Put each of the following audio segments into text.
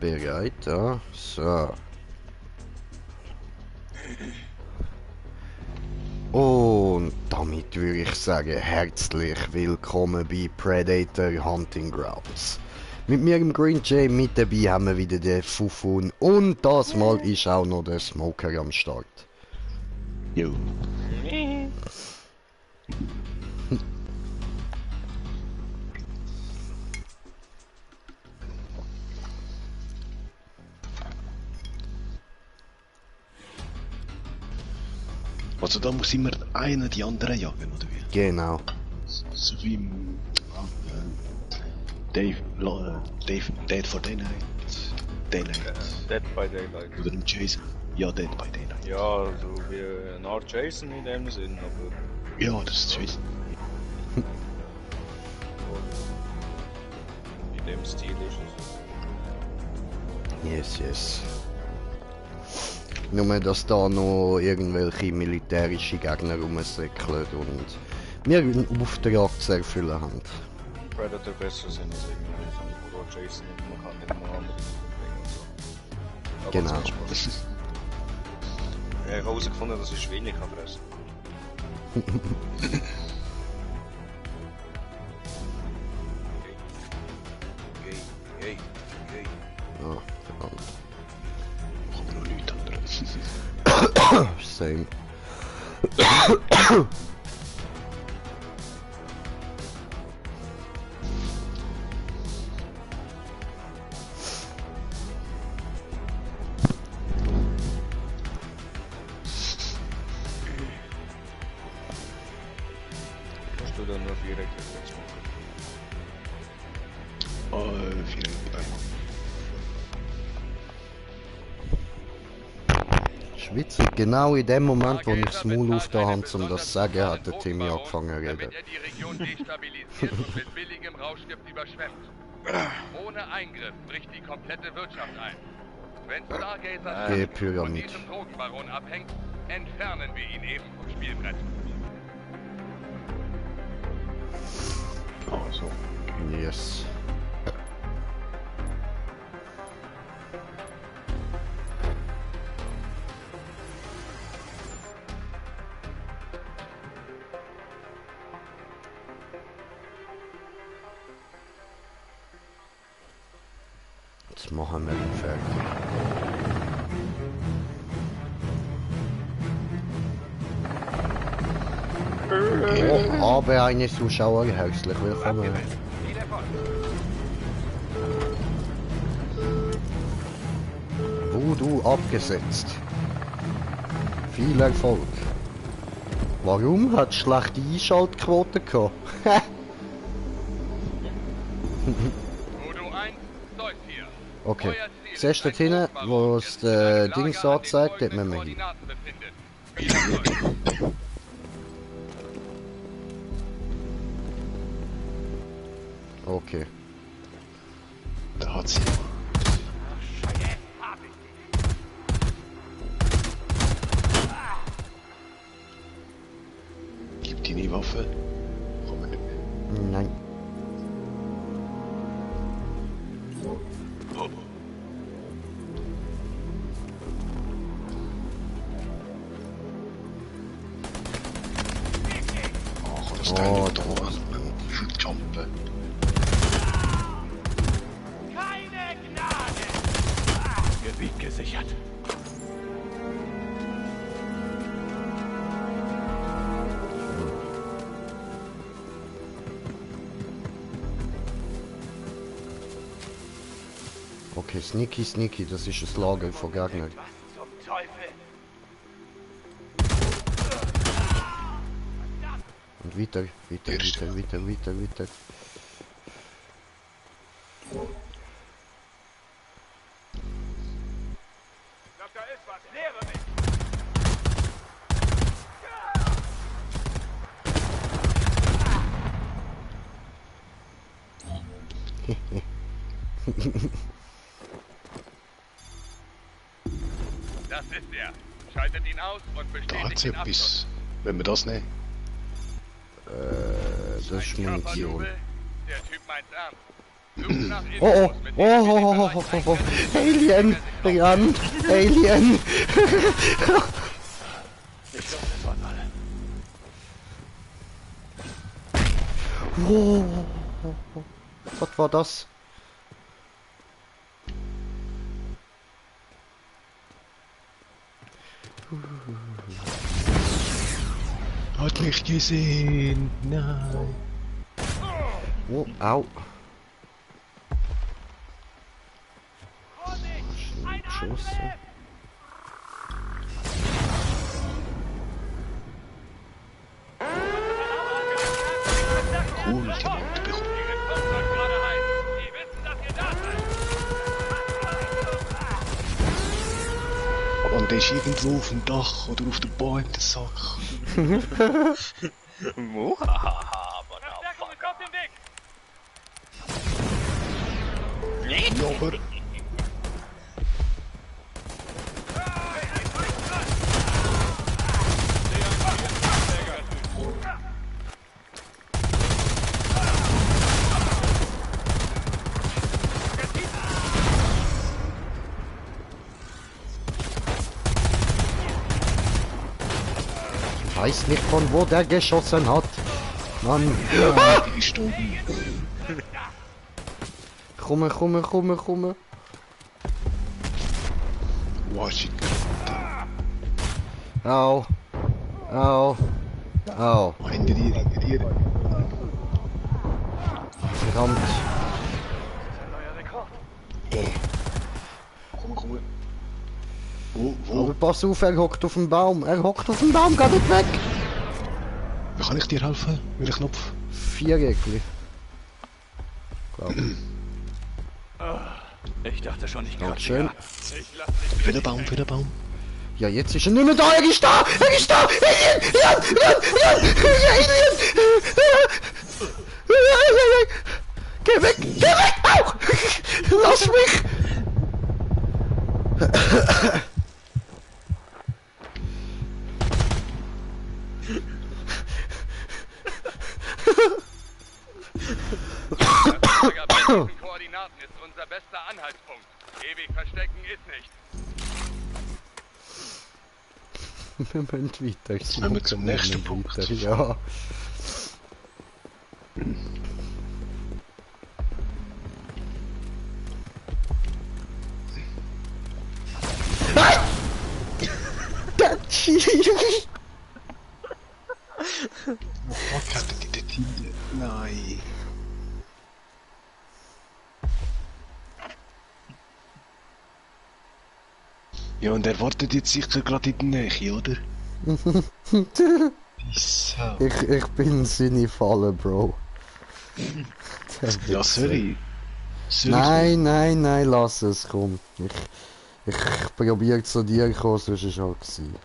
Bereit, ja. So. Und damit würde ich sagen, herzlich willkommen bei Predator Hunting Grounds. Mit mir im Green Jay mit dabei haben wir wieder den Fufun und das Mal ist auch noch der Smoker am Start. Jo. Also da muss immer einer die andere jagen, oder wie? Genau. So wie im Dave Dead for Daylight. Daylight. Dead by Daylight. Oder im Jason. Ja, Dead by Daylight. Ja, so wie eine Art Jason in dem Sinn, aber Ja, das ist Jason. in dem Stil ist es. Yes, yes. Nur, dass da noch irgendwelche militärische Gegner rumsäckeln und wir einen Auftrag zu erfüllen haben. Predator besser sind als irgendwie so ein Art Jason und man kann den noch andere bringen und so. Aber Genau. das macht Spaß. Ich habe herausgefunden, dass ich wenig kann fressen. Okay. Ah, verdammt. Machen wir noch nichts anderes. Same. Hast du dann nur 4 Eklips machen? 4 Schwitze, genau in dem Moment, wo ich das Maul aufgetan habe, um das zu sagen, hat der Timmy angefangen zu reden. Damit er die Region destabilisiert und mit billigem Rauschgift überschwemmt. Ohne Eingriff bricht die komplette Wirtschaft ein. Wenn Stargazer Die von Pyramid. diesem Drogenbaron abhängt, entfernen wir ihn eben vom Spielbrett. Ah, so. Yes. Jetzt machen wir ihn fertig. Oh, aber eine Zuschauer, herzlich willkommen. Viel Erfolg. Voodoo abgesetzt. Viel Erfolg. Warum hat schlechte Einschaltquote gehabt? Voodoo 1, Zeus hier. Okay. Euer Ziel Siehst du ist dort hinten, ein wo Hochbaron, es der der Dings Lager an den anzeigt, dort müssen folgenden wir hin. Koordinaten befindet. Viel Erfolg. Okay. Da hat sie. Gib deine Waffe. Komm wir nicht mehr. Nein. Oh. Oh, das Teil Oh, nicht da. Jumpen. Keine Gnade! Gebiet gesichert. Okay, sneaky, sneaky, das ist das Lager von Gegnern. Was zum Teufel? Und weiter, weiter. Ich glaub, da ist was. Lehre mich! Das ist er. Schaltet ihn aus und Da hat bestätigt sie den Abschluss. etwas. Wenn wir das nehmen. Das ist Munition. Der Typ meint's ernst. Such nach Oh, Infos, oh, mit oh, denen oh, wir den oh, Bereich oh, oh, oh. eingrenzen können. Alien, ran, Alien. Ich glaube, das waren alle. Wow. Was war das? Hat mich gesehen. Nein. Oh, au. Geschossen. Cool, Diamant bekommen. Ihr kommt euch gerade heim. Die wissen, dass ihr da seid. Und der ist irgendwo auf dem Dach oder auf der Bahn in der Sack. Verstärkung ist auf dem Weg. Ja, aber... Ich weiß nicht, von wo der geschossen hat. Mann. Ah, die ist oben. Komme. Washington. Au. Au. Au. Hinter dir. Verdammt. Komm. Wo? Aber pass auf, er hockt auf dem Baum. Er hockt auf dem Baum, geh nicht weg. Wie kann ich dir helfen? Welcher Knopf? Viereckli. Glaub. Ich dachte schon, ich Ja, kann schön. Welcher Baum? Ja, jetzt ist er nicht mehr da. Er ist da. Alien. Geh weg. Au. Lass mich. Bei diesen Koordinaten ist unser bester Anhaltspunkt. Ewig verstecken ist nicht. Wir müssen weiter. Sollen wir zum nächsten Punkt? Weiter. Ja. Was hat die dort hinten? Nein. Ja, und er wartet jetzt sicher gerade in der Nähe, oder? Die Sau. Ich bin seine Falle, Bro. Ja, sorry. Nein, lass es, komm. Ich probiere zu dir zu kommen, sonst ist auch gewesen.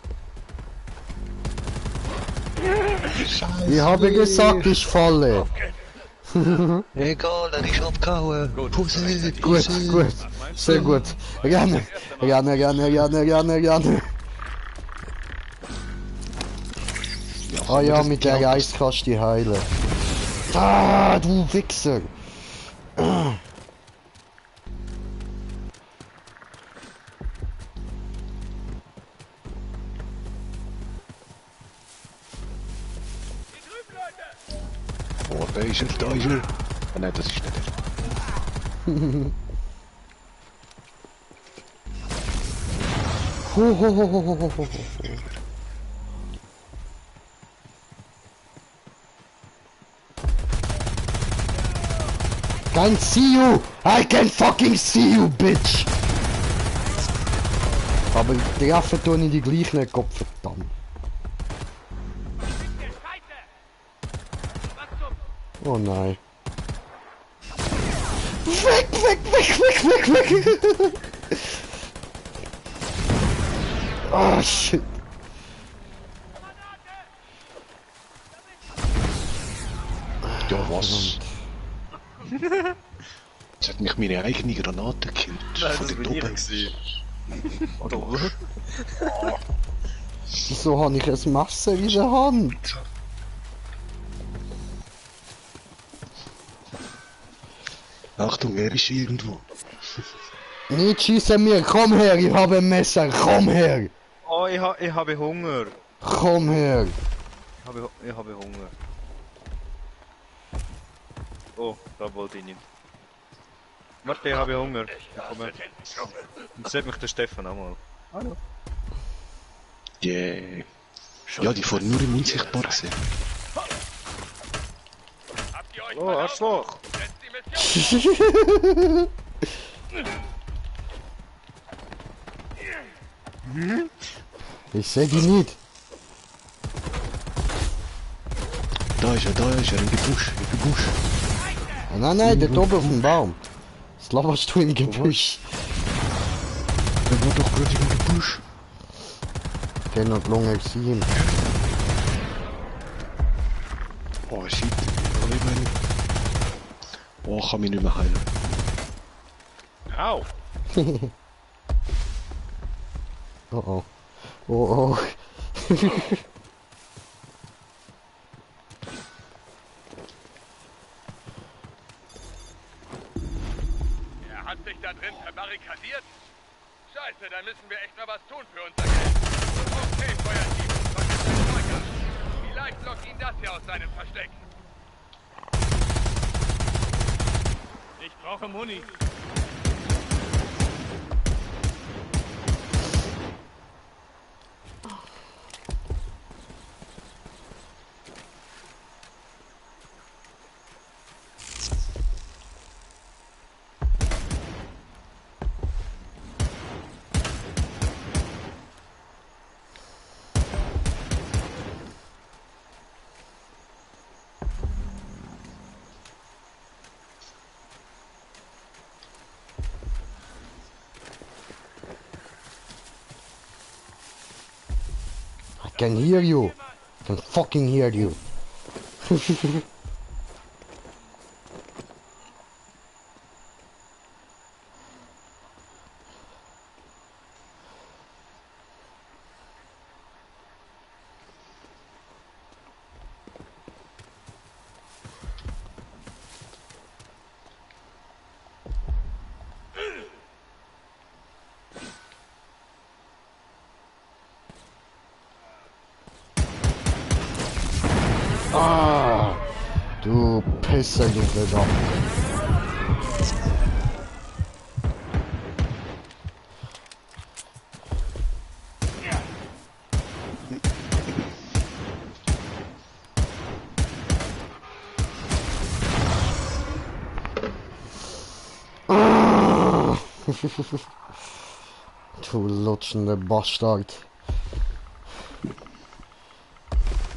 Scheiße. Ich habe gesagt, ich falle. Egal, er ist abgehauen. Pussy. Gut, sehr gut. Gerne. Ah ja, mit der Eis kannst du dich heilen. Ah, du Wichser. Oh, da ist er. Ah, nein, das ist nicht er. Ho. Can't see you! I can fucking see you, bitch! Aber die treffen tun in die gleichen Kopf, verdammt. Oh nein. Weg! Oh shit. Ja, was? Jetzt hat mich meine eigene Granate gekillt. Nein, Von das dort bin ich oben. gewesen. Oder? Wieso habe ich ein Messer in der Hand? Achtung, er ist irgendwo. Nicht schießen mir, komm her, ich habe ein Messer, komm her! Oh, ich habe Hunger. Komm her! Ich habe Hunger. Oh, da wollte ich nicht. Warte, ich habe Hunger. Komm her. Jetzt sieht mich der Stefan auch mal. Hallo. Yeah. Ja, die fahren nur im Unsichtbaren sehen. Habt ihr euch Oh, Arschloch. Setzt die Mission. Ich seh die nicht. Da ist er, im Gebüsch, Oh, nein, der oben auf dem Baum. Was laberst du im Gebüsch? Der war doch gerade im Gebüsch. Der noch lange gesehen. Oh shit, oh, ich kann mich nicht mehr heilen. Au. Oh oh. Oh oh. Er hat sich da drin verbarrikadiert. Scheiße, dann müssen wir echt mal was tun für unser Geld. Okay, Feuerteam, vergesst dein Zeug an. Vielleicht lockt ihn das hier aus seinem Versteck. Ich brauche Muni. I can hear you. I can fucking hear you. Ah, du Pisser, du Verdammt. Ah. Du lutschende Bastard.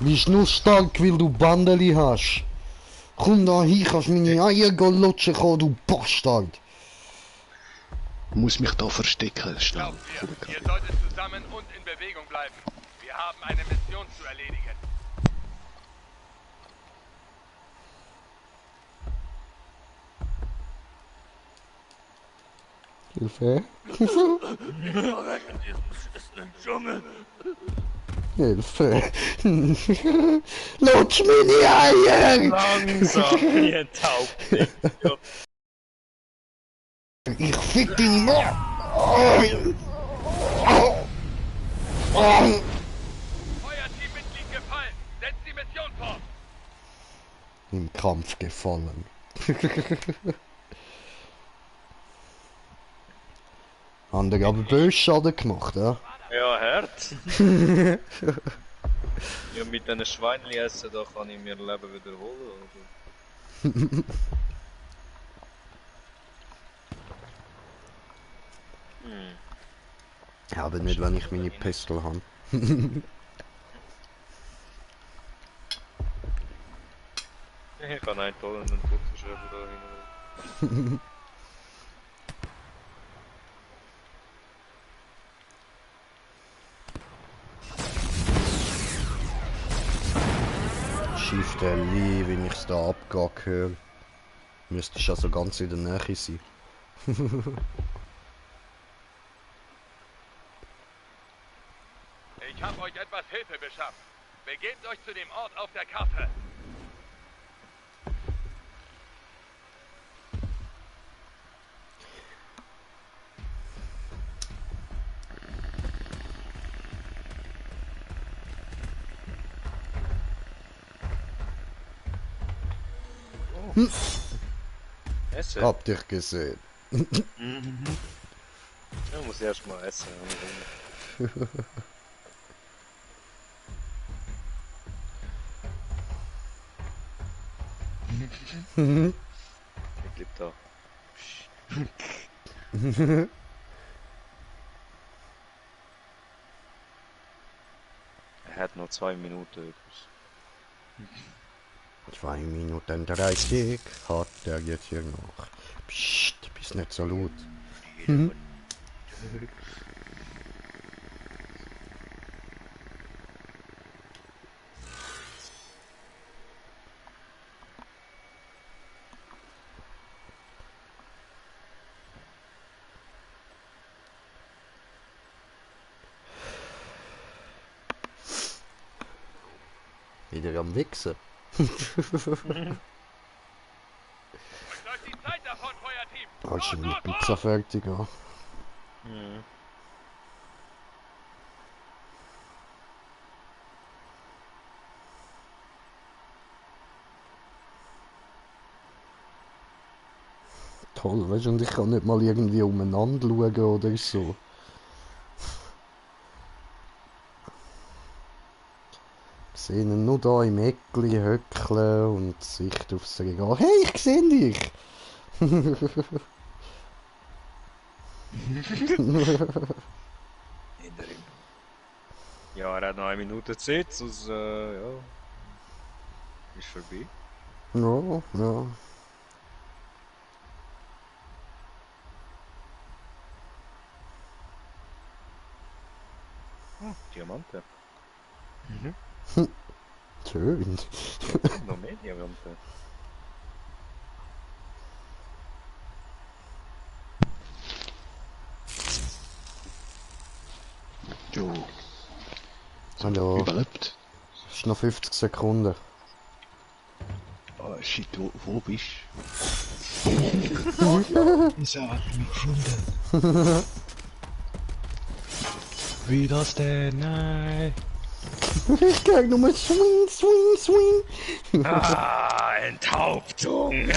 Bist nur stark, weil du Bandeli hast. Komm da hin, kannst meine Eier lutschen kommen, du Bastard. Muss mich da verstecken, schnell. Glaubt ihr solltet zusammen und in Bewegung bleiben. Wir haben eine Mission zu erledigen. Hilfe. Dschungel. Hilfe. Lutsch meine Eier. Langsam, ihr Taubling. Ich fick dich noch. Feuerteammitglied gefallen. Setzt die Mission fort. Im Kampf gefallen. Haben die aber böse Schaden gemacht, ja? Ja, Herz. Ja, mit diesen Schweinchen essen, da kann ich mir Leben wiederholen. Oder? Ja, aber nicht, wenn ich meine Pistole habe. Ich kann einen tollen Putzenschreiber da hin. Schiff der Lee, wenn ich's da abgehen höre. Müsste ich also ganz in der Nähe sein. Ich habe euch etwas Hilfe beschafft. Begebt euch zu dem Ort auf der Karte. Essen? Hab dich gesehen. Mhm. Ja, muss erst mal essen. Ich bleib da. Er hat noch 2 Minuten übrigens. 2 Minuten 30 hat er jetzt hier noch. Psst, bist nicht so laut. Wieder am Wichsen. Euch läuft die Zeit davon, Feuerteam! Oh, ist schon die Pizza fertig, ja. Mhm. Toll, weißt du, und ich kann nicht mal irgendwie umeinander schauen oder so. Ich sehe ihn nur da im Eckli höckeln und Sicht aufs Regal. Hey, ich sehe dich! Ja, er hat noch 1 Minute Zeit, sonst ja. Ist vorbei. Ja, ja. Diamanten. Schön. Noch mehr Diamanten. Jo. Hallo. Überlebt. Es ist noch 50 Sekunden. Oh shit, wo bist Wieso hat er mich gefunden? Wie das denn? Nein. Ich krieg nur Swing, Swing, Swing. Ah, Enthauptung! Ich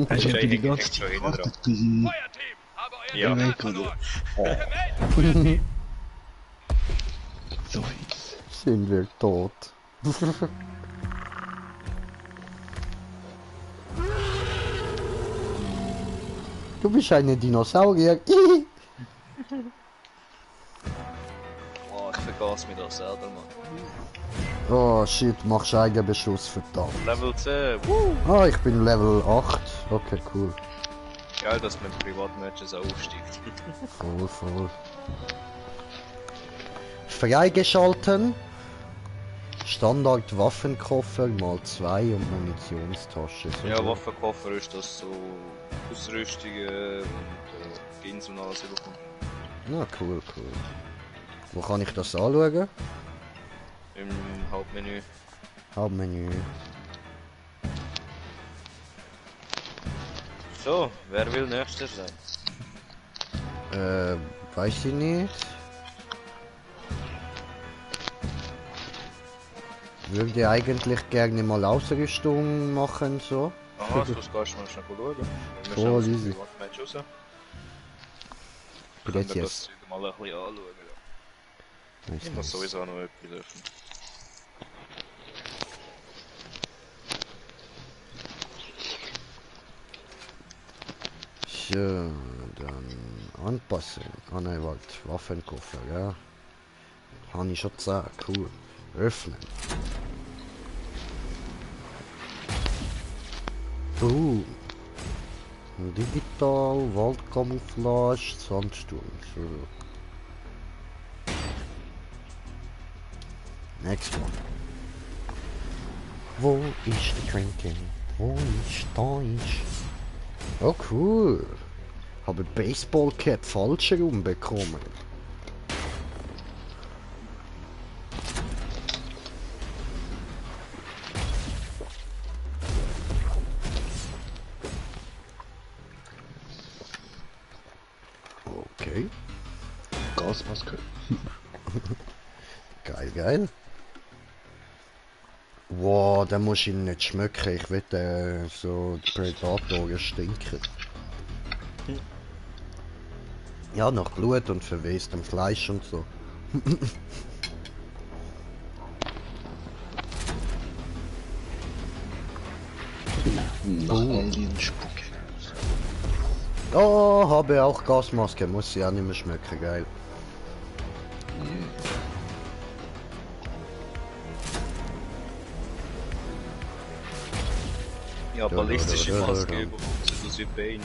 hab die ganze hängt schon Zeit hinten gewartet, bis ich... Feuerteam! Habe euer Ja. Signal verloren! Bitte melden, Feuerteam! So fies. Sind wir tot. Du bist eine Dinosaurier. Oh, ich vergaß mich das selber, Mann. Oh shit, machst Eigenbeschuss, verdammt. Level 10, Ah, ich bin Level 8. Okay, cool. Geil, dass man in Privatmatches auch aufsteigt. Voll, voll. Freigeschalten. Standard Waffenkoffer mal 2 und Munitionstasche. So Ja, gut. Waffenkoffer ist das so Ausrüstungen und Skins und alles überkommen. Na, cool, cool. Wo kann ich das anschauen? Im Hauptmenü. Hauptmenü. So, wer will nächster sein? Weiß ich nicht. Würde eigentlich gerne mal Ausrüstung machen, so. Aha, sonst gehst du mal schnell schauen. Wir Voll schauen uns easy. das Privatmatch raus. Gut, Können wir yes. das mal ein bisschen anschauen. Ja. Nice, Ich muss nice. sowieso noch etwas öffnen. So, dann anpassen. Ah ne, warte, Waffenkoffer, ja. Habe ich schon 10, cool. Öffnen. Digital, Waldcamouflage, Sandsturm. So. Next one. Wo ist der Trinken? Wo ist da ist? Oh cool. Habe Baseball Cap falsch herum bekommen. Okay. Gasmaske. Geil, geil. Wow, den muss ich nicht schmecken. Ich will so Predator stinken. Ja, nach Blut und verwestem Fleisch und so. Nach Alien-Spucke. Oh, habe auch Gasmaske. Muss sie auch nicht mehr schmecken, geil. Ja, ballistische Maske über das wie Bane.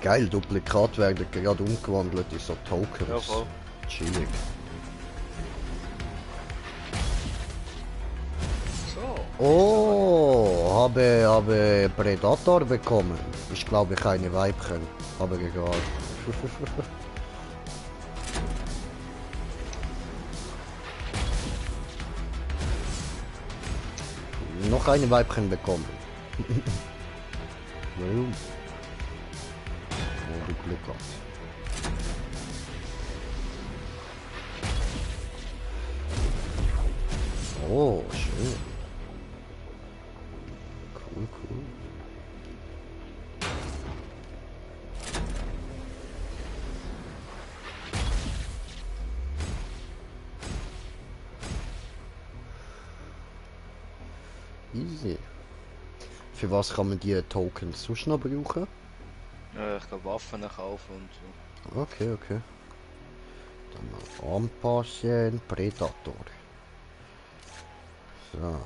Geil, Duplikat werden gerade umgewandelt in so Tokens. Ja, voll. Chillig. So. Oh, habe Predator bekommen. Ich glaube keine Weibchen, aber egal. Noch eine Weibchen bekommen. Warum? Oh, du Glück gehabt. Oh, schön. Cool, cool. Easy. Für was kann man die Tokens sonst noch brauchen? Ich kann Waffen kaufen und so. Okay, okay. Dann mal anpassen, Predator. So.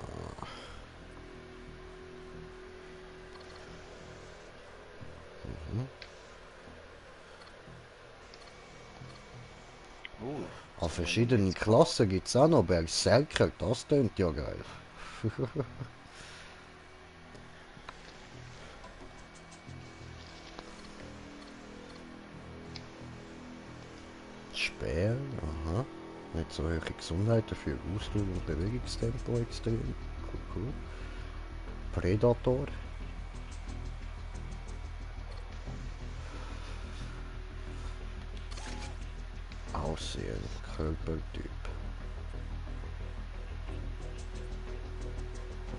An verschiedenen Klassen gibt es auch noch Berserker, das tönt ja geil. Speer, aha. Nicht so hohe Gesundheit, dafür Ausdauer und Bewegungstempo extrem. Cool, cool. Predator. Aussehen, Körpertyp.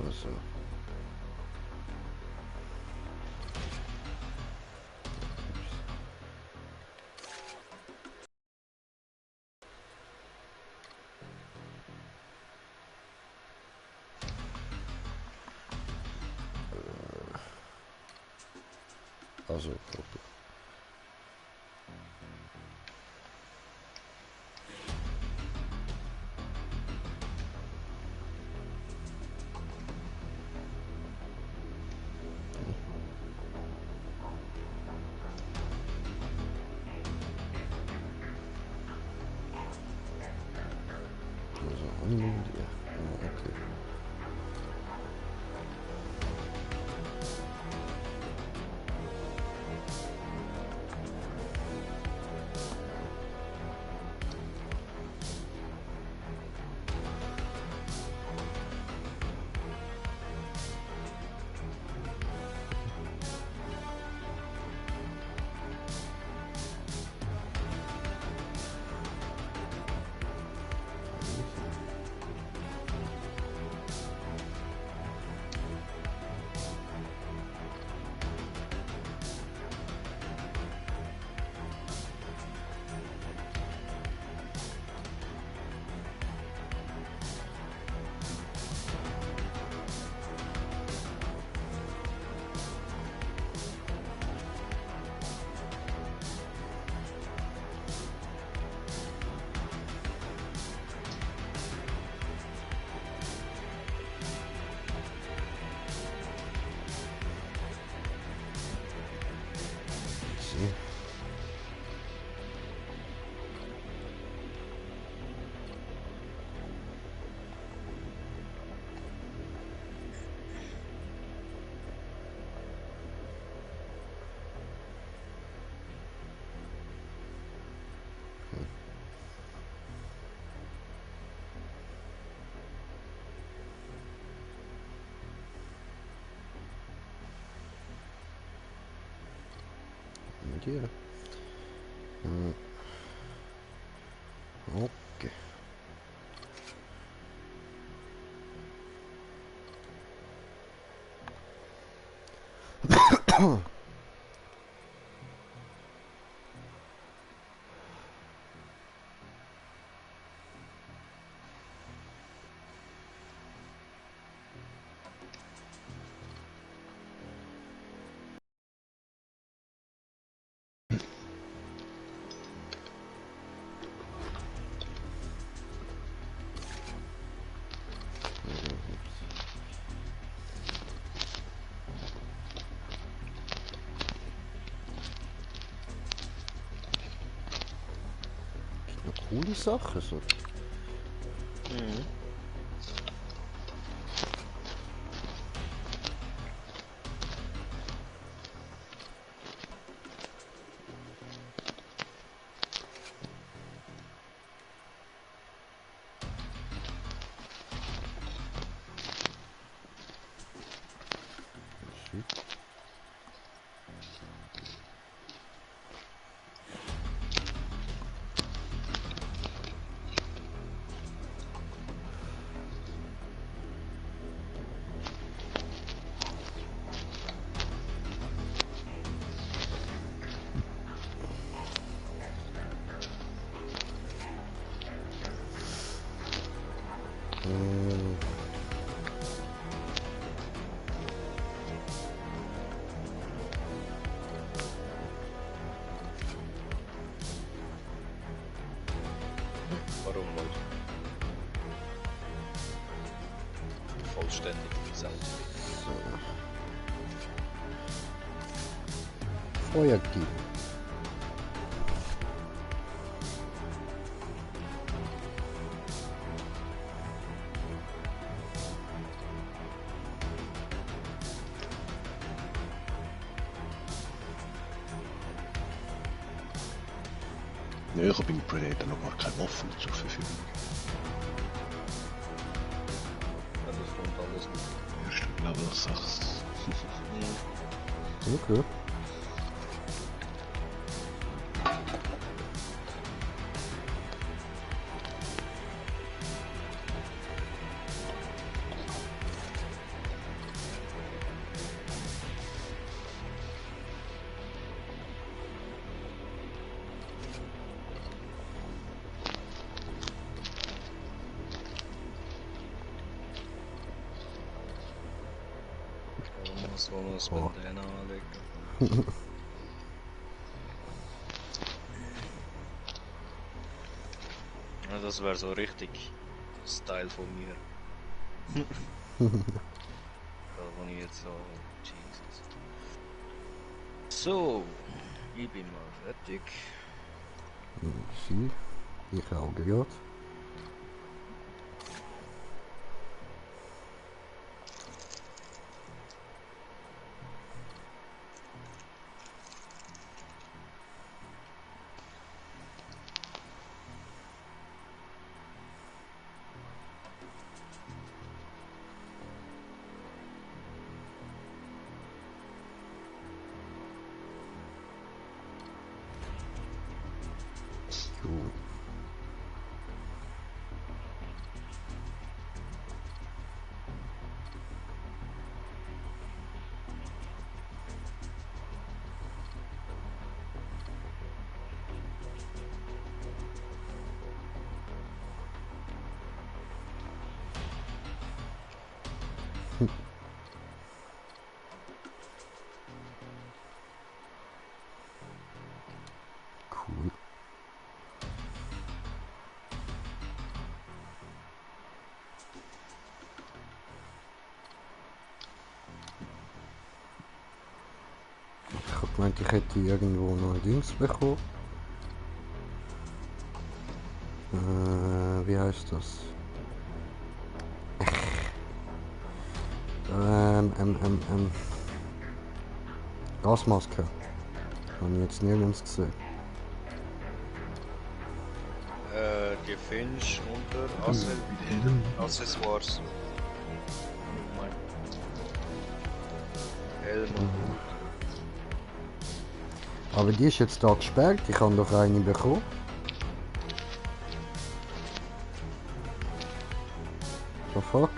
Also. Also, Honeymoon, ja. Oh, okay. expandieren. Okay. Coole Sache so. Mhm. Warum nicht? Vollständig gesagt. Feuerkiel. Ja, ich habe beim Predator noch gar keine Waffen zur Verfügung. Also es kommt alles gut. Erst Level 6. Okay. So muss man den anlegen. Ja, das wäre so richtig Style von mir. Da wo ich jetzt so. Jesus. So, ich bin mal fertig. Sie. Ich auch gerade. Gut. Cool. Ich hab gemeint, ich hätte irgendwo noch ein Dings bekommen. Wie heißt das? Gasmaske. Habe ich jetzt nirgends gesehen. Die findest unter Accessoires. Helm und Aber die ist jetzt da gesperrt, ich habe doch eine bekommen. The fuck?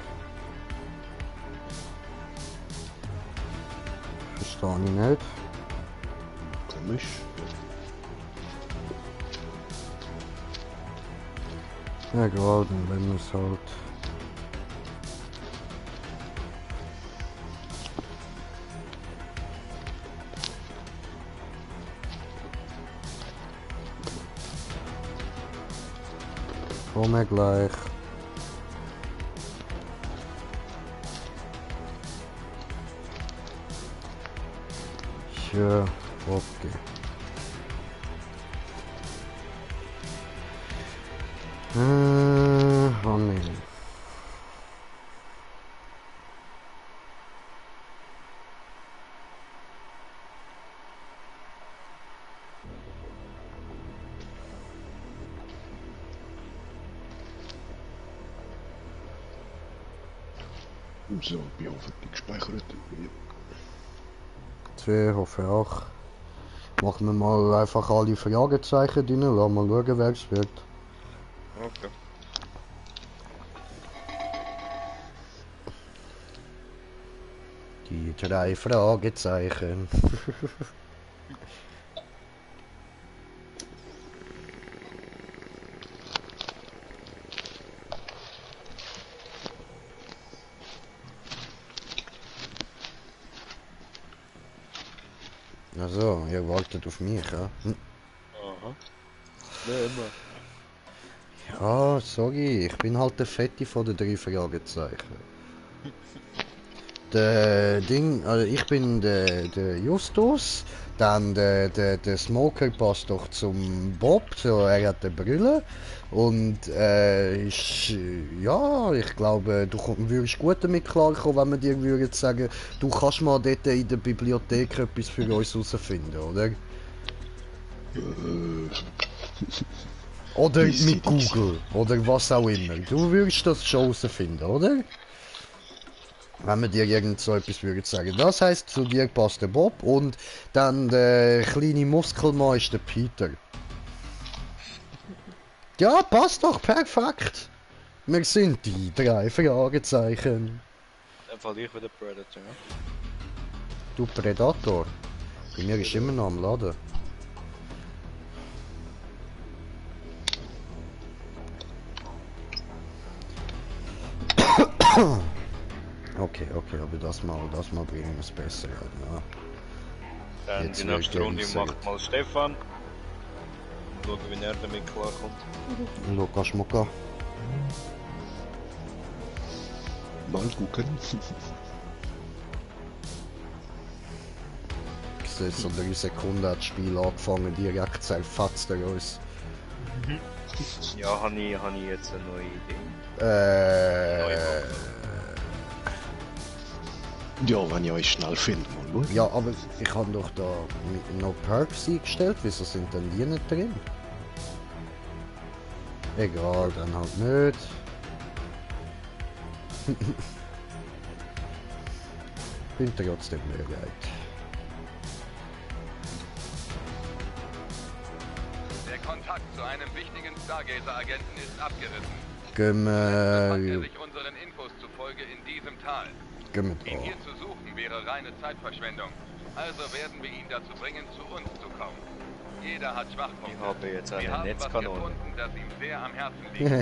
Verstehe ich nicht. Komisch. Ja, gerade, wenn man es halt. Komme gleich. Sure, okay. Oh nee. So, ich hoffe, die gespeichert. 2, hoffe auch. Machen wir mal einfach alle Fragezeichen drin, lassen mal schauen, wer es wird. Okay. Die 3 Fragezeichen. Also, ihr wartet auf mich, ja? Aha. Ja, immer. Ja, sorry, ich bin halt der Fette von den 3 Fragezeichen. Der Ding, also ich bin der Justus, dann der Smoker passt doch zum Bob, so er hat eine Brille und ja, ich glaube, du würdest gut damit klarkommen, wenn wir dir würden sagen, du kannst mal dort in der Bibliothek etwas für uns herausfinden, oder? Oder Easy, mit Google, oder was auch immer. Du würdest das schon herausfinden, oder? Wenn wir dir irgend so etwas würden sagen. Das heisst, zu dir passt der Bob und dann der kleine Muskelmann ist der Peter. Ja, passt doch, perfekt. Wir sind die 3 Fragezeichen. Dann fall ich wieder Predator, ja? Du Predator. Bei mir ist immer noch am Laden. Okay, aber das mal bringen wir es besser an, ja. Dann Jetzt die wird nächste der Runde gesagt. macht mal Stefan. Schauen, wie er damit klarkommt. Lukas Schmucker. Mal gucken. Ich sehe so 3 Sekunden hat das Spiel angefangen, direkt zerfatzt er uns. Ja, habe ich jetzt eine neue Idee. Ja, wenn ich euch schnell finde, mal schauen. Ja, aber ich habe doch da noch Perks eingestellt, wieso sind denn die nicht drin? Egal, dann halt nicht. Bin trotzdem bereit. Der Kontakt zu einem wichtigen Stargazer-Agenten ist abgerissen. Gehen Befand er wir... sich unseren Infos zufolge in diesem Tal. Gehen Ihn wir hier da. zu suchen wäre reine Zeitverschwendung. Also werden wir ihn dazu bringen, zu uns zu kommen. Jeder hat Schwachpunkte. Ich habe jetzt Wir eine haben was Netzkanone. gefunden, das ihm sehr am Herzen liegt. Du Das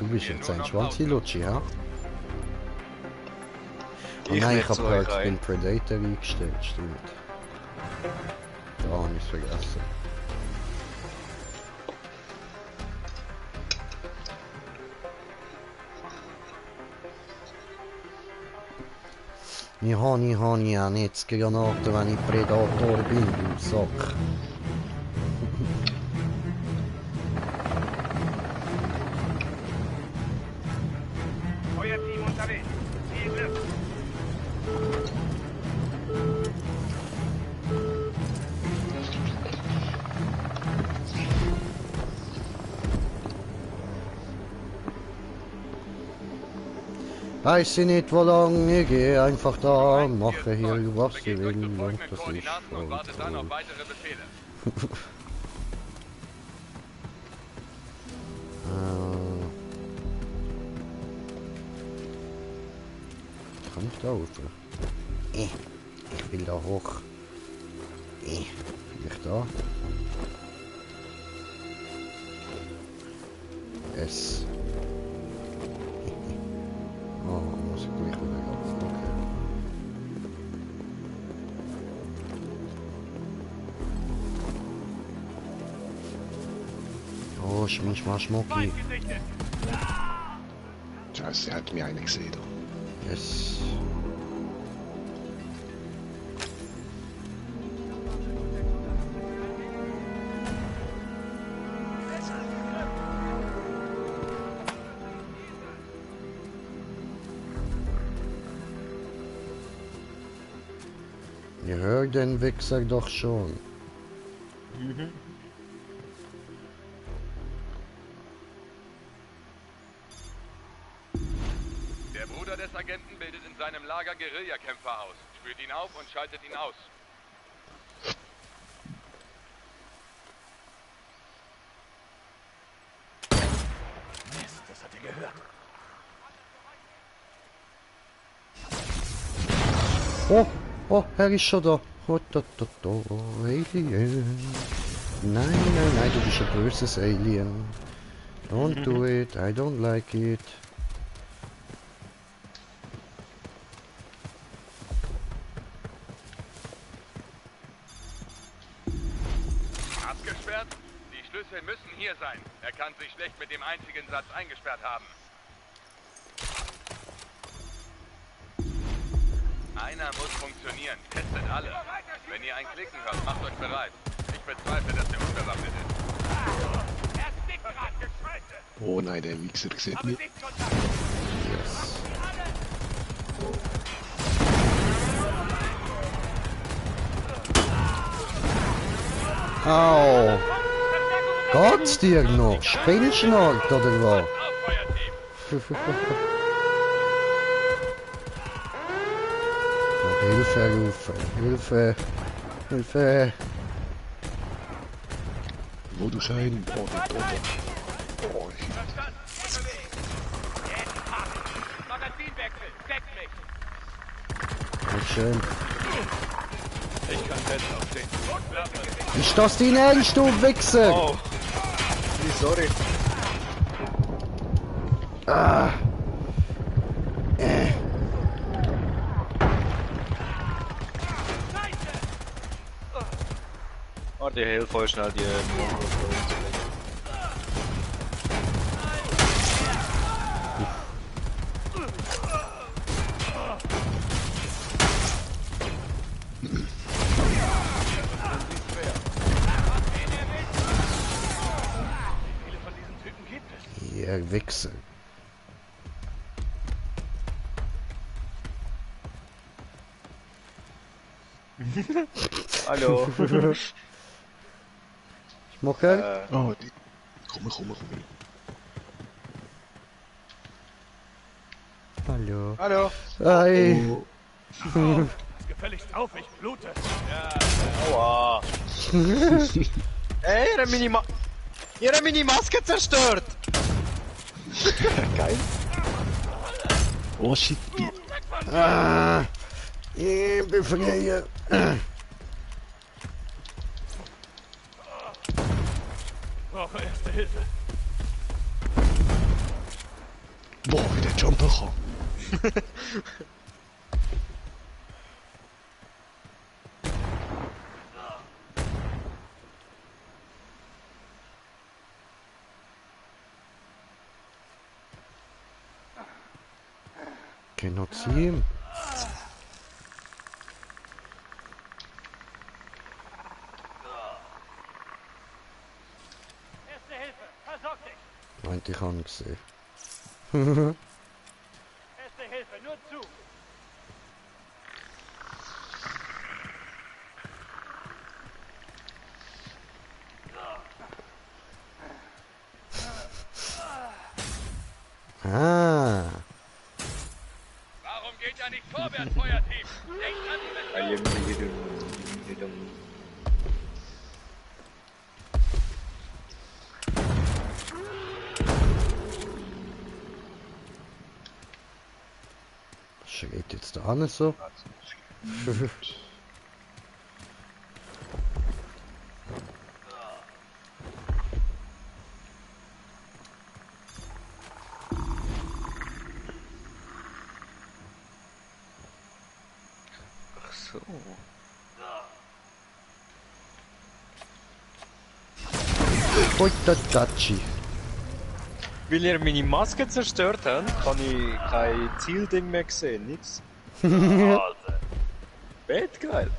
müssen bist wir jetzt nur ein noch Schwanzilutschi, ja? Oh Ich nein, will ich habe zu euch halt rein. den Predator eingestellt, stimmt. Da habe ich es vergessen. Ich habe ja nicht Granaten, wenn ich Predator bin, du Sack. Feuerteam unterwegs. Viel Glück. Weiß ich nicht, wo lang, ich gehe einfach da, mache hier was ich will und das ist Koordinaten und voll wartet dann auf toll. weitere Befehle. Kann ich da rauf? Ich will da hoch. Vielleicht da? S. Oh, muss ich gleich wieder rauf. Okay. Oh, Schmucki. Scheiße, hat mich einer gesehen. Da. Yes. Ihr hört den Wichser doch schon. Der Bruder des Agenten bildet in seinem Lager Guerillakämpfer aus. Spürt ihn auf und schaltet ihn aus. Mist, das hat er gehört. Oh, er ist schon da. Oh, Alien. Nein, du bist ein böses Alien. Don't do it, I don't like it. Abgesperrt? Die Schlüssel müssen hier sein. Er kann sich schlecht mit dem einzigen Satz eingesperrt haben. Einer muss funktionieren. Testet alle. Wenn ihr ein Klicken hört, macht euch bereit. Ich bezweifle, dass er unbewaffnet ist. Oh nein, der Wichser sieht mich. Au! Geht's dir noch? Spinnst du noch, oder was? Hilfe rufen, Hilfe! Wo du sein? Oh, oh, Schön. Ich kann selbst aufstehen. Ist das dein Ernst, du Wichser? Oh. Sorry. Ah. Warte, hilf voll schnell die Ihr Wichser. Hallo. Schmucker? oh, die... Komm. Hallo. Hallo. Hi. Oh, Gefälligst auf, ich blute. Aua. Ey, ihr habt meine Maske zerstört. geil. Oh shit. Ah. Ich befreie. Brauche erste Hilfe. Boah, wie der Jumper kann. Genozid. Erste Hilfe, versorg dich. Meinte ich an gesehen. Erste Hilfe, nur zu. Ah. Warum geht er nicht vorwärts, Feuerteam? Denkt an die Mission. schreit jetzt da nicht so? Ach so. Oitatachi. Weil ihr meine Maske zerstört habt, kann ich kein Zielding mehr sehen, nix. Bettgeil.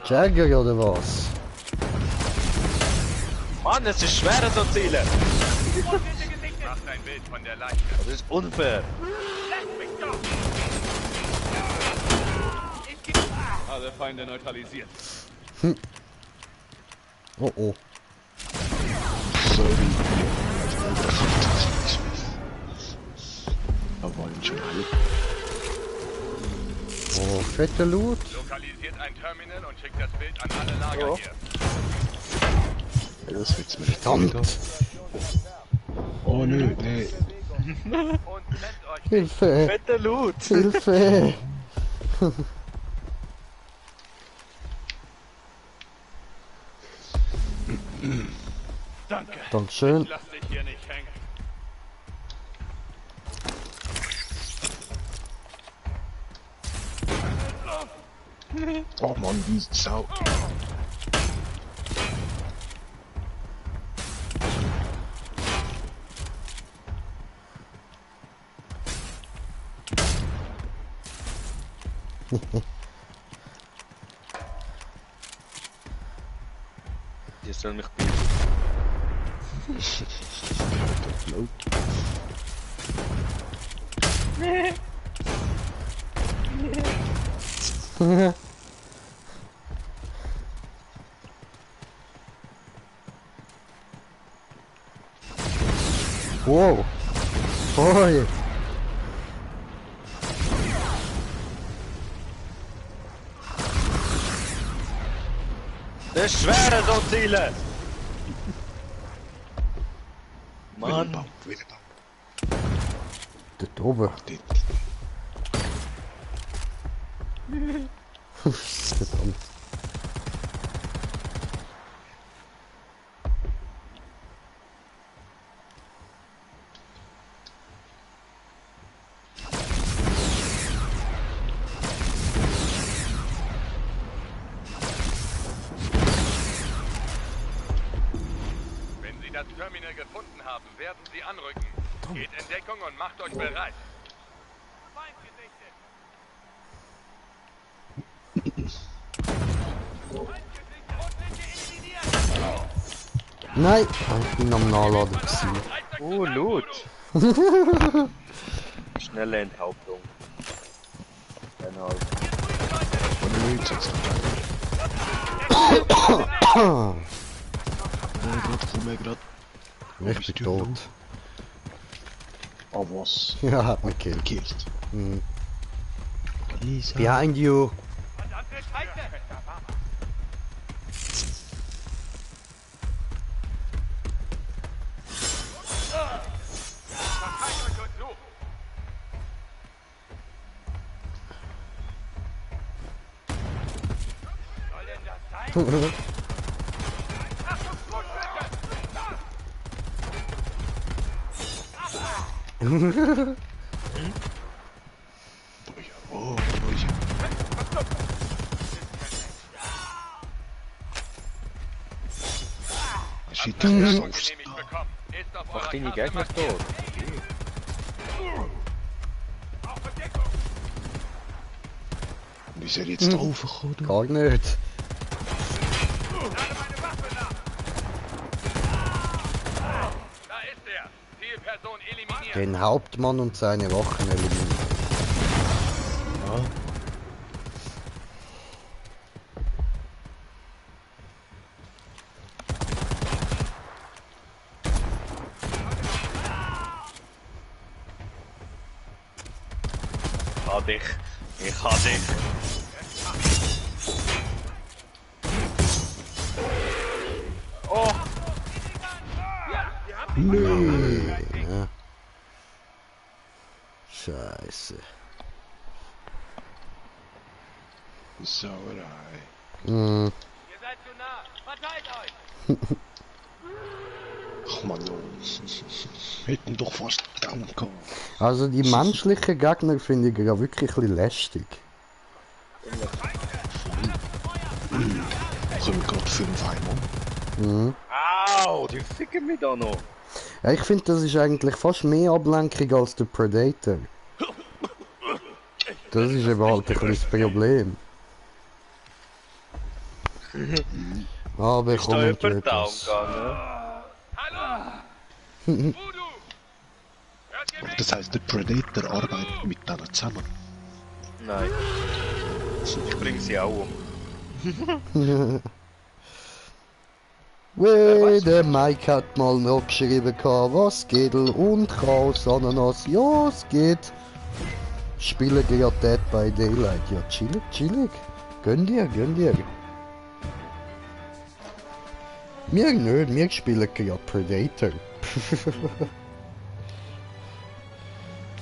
Jagger oder was? Mann, es ist schwer so zielen. Macht ein Bild von der Leiche. Das ist unfair. Alle Feinde neutralisiert. Oh oh. Sorry. Aber ein schon halb. Oh, fette Loot. Lokalisiert ein Terminal und schickt das Bild an alle Lager Ja. hier. Ja, das wird's mir nicht Verdammt. Oh nö, nee. Und nennt euch Hilfe. Fetter Loot. Hilfe. Danke. Dankeschön. Lass dich hier nicht hängen. Oh Mann, die Sau. Die soll mich bieten. Wow. Oi. Das ist schwer so zielen. Mann. Willenbaum, Willenbaum. Dort oben. Dort. Verdammt. Wenn Sie das Terminal gefunden haben, werden Sie anrücken. Geht in Deckung und macht euch bereit. Feind gesichtet. Nein, ich bin am Nachladen gewesen. Oh, Loot. Schnelle Enthauptung. Genau. Oh nö, jetzt hat's Ah, komm her grad. ich bin tot. Oh was? Ja, hat mich gekillt. Gekillt. Hm. Lisa. Behind you. Verdammte Scheiße! Verteidigt und sucht. Soll denn das sein? Oh, ja. Shit, das ist aufs. Genehmigt bekommen. Ist auf Mach eurer deine Karte Gegner markiert. tot. Auf Verdeckung. Wie ist er jetzt draufgekommen? Gar nicht. Lade meine Waffe nach. Da ist er. Zielperson eliminiert. Den Hauptmann und seine Wachen eliminieren. Hab dich. Ich hab dich. Oh, Ja. Fresse. Sauerei. Hm. Ihr seid zu nah. Verteilt euch. Ach man, jo. Hätten doch fast down gehabt. Also die menschlichen Gegner finde ich ja wirklich ein bisschen lästig. Kommen gerade 5 einmal. Mhm. Au, die ficken mich da noch. Ja, ich finde, das ist eigentlich fast mehr Ablenkung als der Predator. Das ist eben halt ein bisschen das Problem. Aber Ist da komm jemand und down das. gegangen? Hallo! Voodoo! Hört ihr mich? Das heisst, der Predator arbeitet mit denen zusammen. Nein. Ich bring sie auch um. Wey, der Mike hat mal noch geschrieben, was geht und Chaos Ananas, ja es geht. Spielen gerade Dead by Daylight, ja chillig, chillig. Gönn dir. Wir nicht, wir spielen gerade Predator.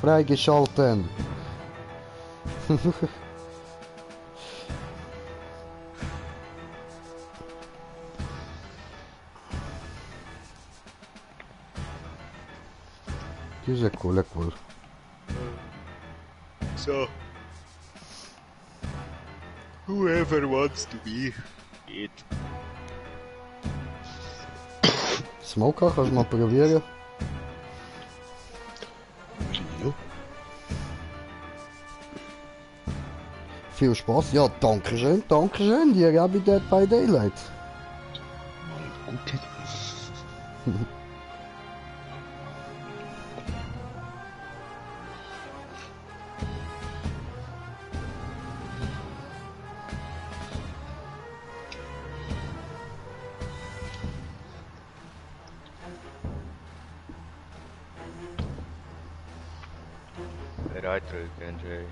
Freigeschalten. Das ist ja cool. So. Whoever wants to be. Geht. Smoker, kannst du mal probieren? Ja. Viel Spaß. Ja, danke schön. Dir gebe ich Dead by Daylight. Mal gucken. Bereit drücken, Jay.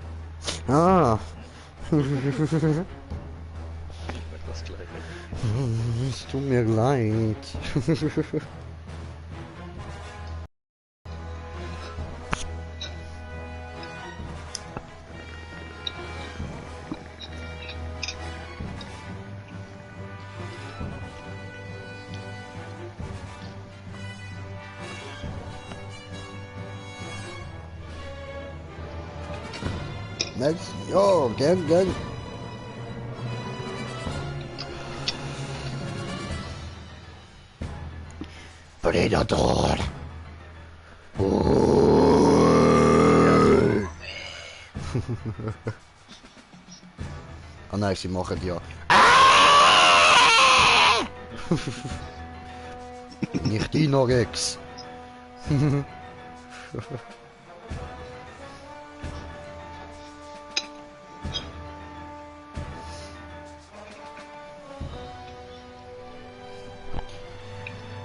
Ah, Wird das gleich. es tut mir leid. Next, ja, gern. Predator. Ah nein, sie machen ja. Nicht Dinorex.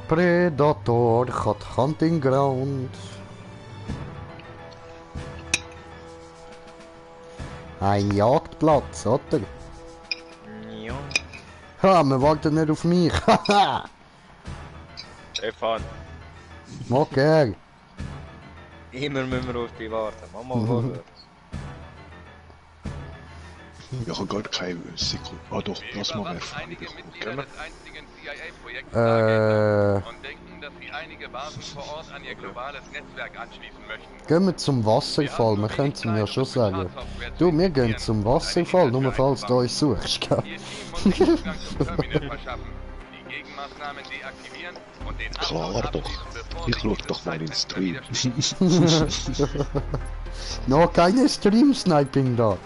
Predator hat Hunting Ground. Ein Jagdplatz, oder? Ja. Ha, man wartet nicht auf mich. Haha. Stefan, Okay. immer müssen wir auf dich warten. Mama vorwärts. Ich habe gar keine Sekunde. Ah doch, Plasmawerfer. Einige Mitglieder des einzigen CIA-Projekts und denken, dass sie einige Basen vor Ort an ihr globales Netzwerk anschließen möchten. Gehen wir zum Wasserfall, wir können es mir schon sagen. Du, wir gehen zum Wasserfall, nur falls du uns suchst, gell? Ihr Team muss sich Zugang zum Terminal verschaffen, die Gegenmaßnahmen deaktivieren und den Klar doch. Ich schau doch mal ins Stream. Noch keine Stream-Sniping da.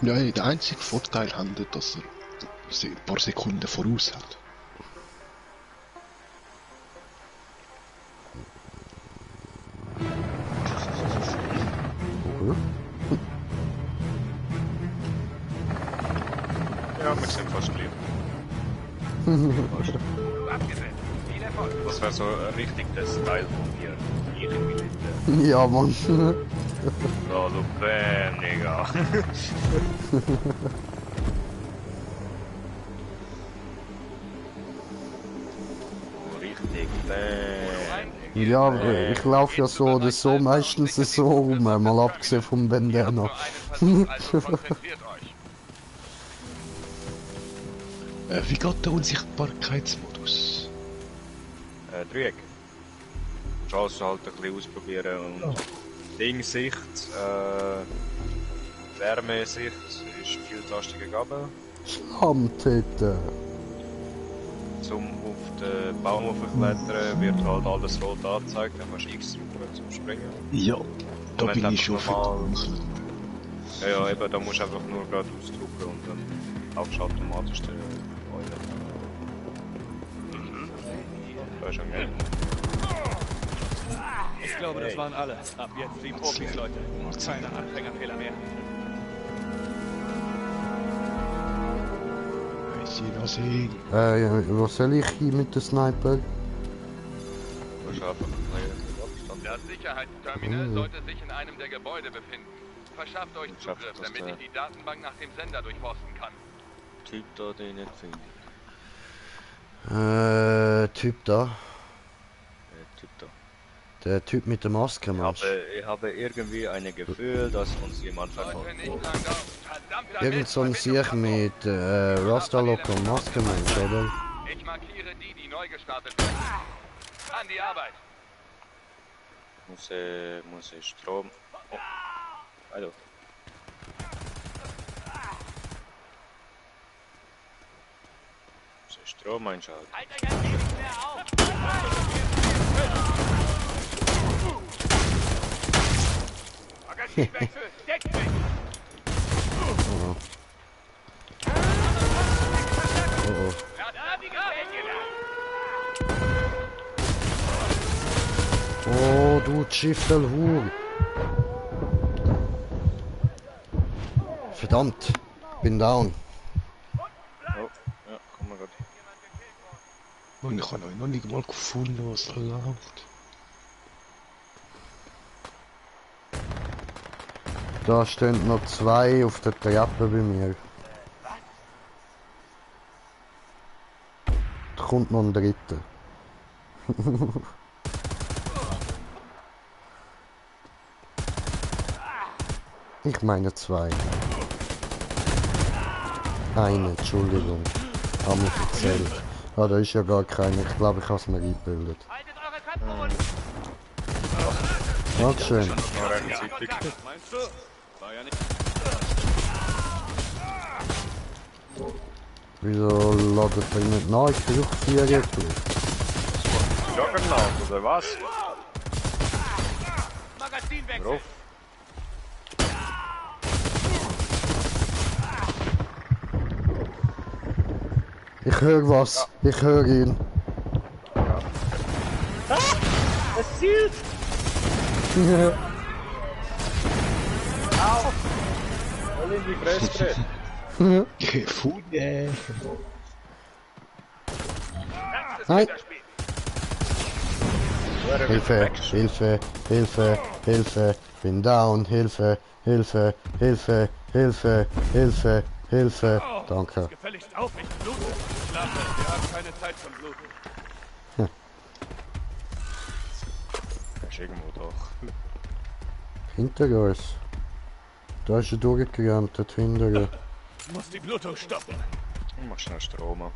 Nein, der einzige Vorteil hat, dass er ein paar Sekunden voraus hat. Ja, wir sind fast lieb. Das wäre so richtig der Style von mir. Ich im Militär. Ja, Mann. So, du Bäm, Digga. Richtig Bäm. Ja, ich laufe ja so oder so meistens so rum, mal abgesehen vom Bandana. Nur einen Versuch, also konzentriert euch. Wie geht der Unsichtbarkeitsmodus? Dreieck. Chance halt ein bisschen ausprobieren und Dingsicht, Wärmesicht ist viel tastige Gabe. Schlammtäter. Zum auf den Baum hochklettern wird halt alles rot angezeigt, dann musst du X drücken zum Springen. Ja, da Moment, bin ich schon einfach für. Ja, eben, da musst du einfach nur gerade ausdrücken und dann laufst du automatisch den Eulen. Das ist schon geil. Ich glaube, das waren alle. Ab jetzt die Profis, Leute. Keine Anfängerfehler mehr. Wiedersehen. Was soll ich hier mit dem Sniper? Du musst einfach ein bisschen Abstand. Das Sicherheitsterminal sollte sich in einem der Gebäude befinden. Verschafft euch Schafft Zugriff, das damit der- ich die Datenbank nach dem Sender durchforsten kann. Typ da, den ich nicht finde. Typ da. Typ da. Der Typ mit der Maske, meinst du? Ich habe irgendwie ein Gefühl, dass uns jemand Leute, verfolgt. nicht lang dauern. Verdammter Irgend Mist, so ein Sieg Verbindung mit Rasta-Locker und Maske, meinst du, oder? verloren. Ich markiere die neu gestartet werden. An die Arbeit. Muss ich Strom. Oh. Hallo. Muss ich Strom einschalten? Halt euch ein wenig mehr auf! Magazinwechsel, deckt mich! Oh oh. Oh, du Schiffelhur. Verdammt, bin down. Oh, ja, komm mal grad. Und ich habe noch nicht mal gefunden, was da läuft. Da stehen noch zwei auf der Treppe bei mir. Da kommt noch ein dritter. Ich meine zwei. Eine, Entschuldigung. Haben wir erzählt. Ah, da ist ja gar keiner. Ich glaube, ich habe es mir eingebildet. Haltet eure Köpfe unten! Dankeschön. Noch rechtzeitig. Meinst du? War ja nicht... Wieso ladet ihr nicht nach? Ich versuche es hier jetzt. Juggernaut, oder was? Magazinwechsel! Drauf. Ich höre was. Ich höre ihn. Es zielt! Au! Voll in die Fresse gerät. Gefunden. Nein. Wer Hilfe, weg. Hilfe, Hilfe, Hilfe. Bin down. Hilfe, Hilfe, Hilfe, Hilfe, Hilfe, Hilfe. Danke. Gefälligst auf, ich blute! Schlafe, wir haben keine Zeit zum Bluten. Das ist irgendwo doch. Hinter uns. Da ist er durchgerannt, dort hinten. Ich muss die Blutung stoppen. Ich mach schnell Strom an.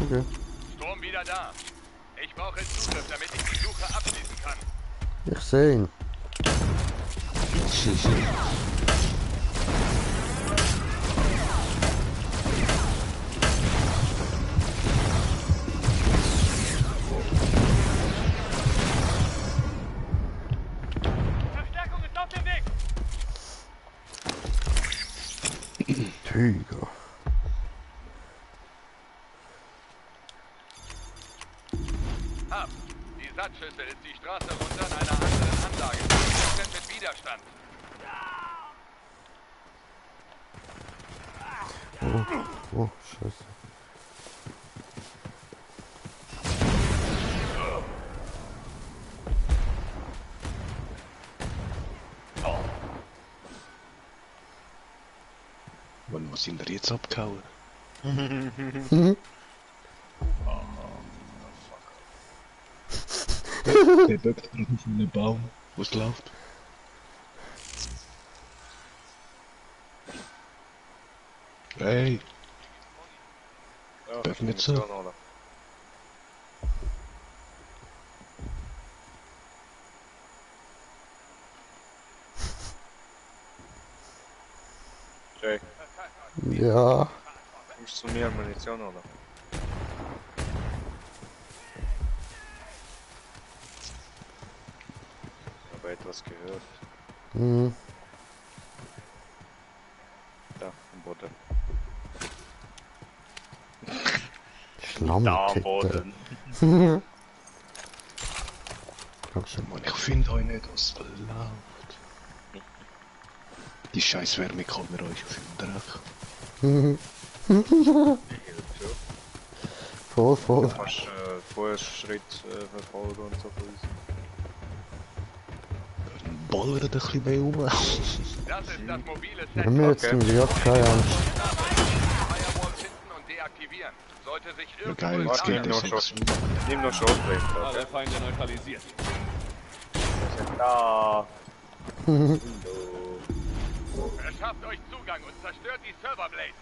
Okay. Sturm wieder da. Ich brauche Zugriff, damit ich die Suche abschließen kann. Ich sehe ihn. Verstärkung ist auf dem Weg! Tiger. Hab. Die Satzschüssel ist die Straße runter in einer anderen Anlage. Wir sind mit Widerstand. Oh, scheiße. Wann muss ich denn jetzt abgehauen? Der böckt gerade auf einen Baum, wo es läuft. Hey, Ja, darf nicht so. Munition holen. Jay, Ja. du musst zu mir Munition holen. Ich habe etwas gehört. Hm. Da, am Boden. Da am Schlammkette. Boden. Mann, ich finde euch nicht, was läuft. Die scheiß Wärmekamera ist auf dem Dreck. Voll, voll. Du kannst Fußschritt verfolgen und so von uns. Ballert ein bisschen mehr um. Das ist das mobile Set. Haben wir jetzt Okay. zum Glück keine Angst. Firewall finden und deaktivieren. Sollte sich Ja, irgendwo geil, im jetzt geht nur das schon. nichts. Nimm noch Shortrange, Alle okay? Feinde neutralisiert. Da. Verschafft euch Zugang und zerstört die Serverblade.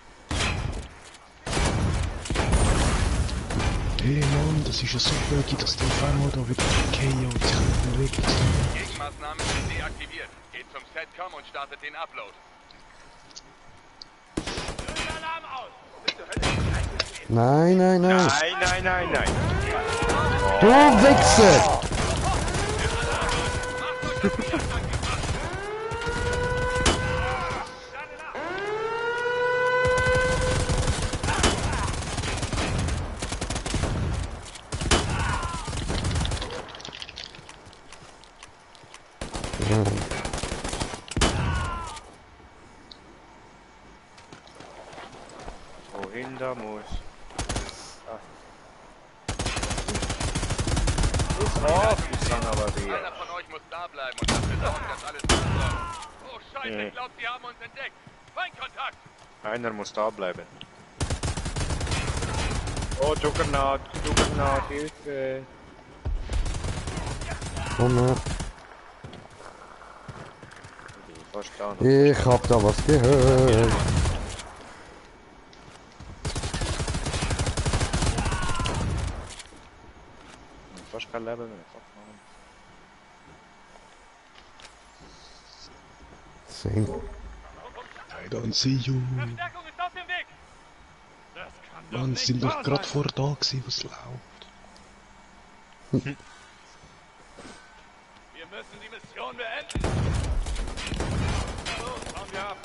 Hey Mann, das ist ja so blöd, dass der auf einmal da wieder KO und sich nicht bewegt. Gegenmaßnahmen sind deaktiviert. Geht zum Setcom und startet den Upload. Alarm aus! Nein, nein, nein. Nein. Du Wichser! Wohin da muss? Ich kann aber Einer wieder. von euch muss da bleiben und dafür sorgen, dass alles gut läuft. Oh Scheiße, ich glaube, sie haben uns entdeckt. Feindkontakt! Einer muss da bleiben. Oh, Juggernaut, Hilfe. Komm her. Fast da noch. Ich hab da was gehört. Fast kein Leben mehr. Fuck, Mann. Sing. I don't see you. Verstärkung ist auf dem Weg! Das kann doch Mann, nicht sind doch wahr gerade sein. vor da gewesen, was läuft. Wir müssen die Mission beenden. Los, hauen wir ab.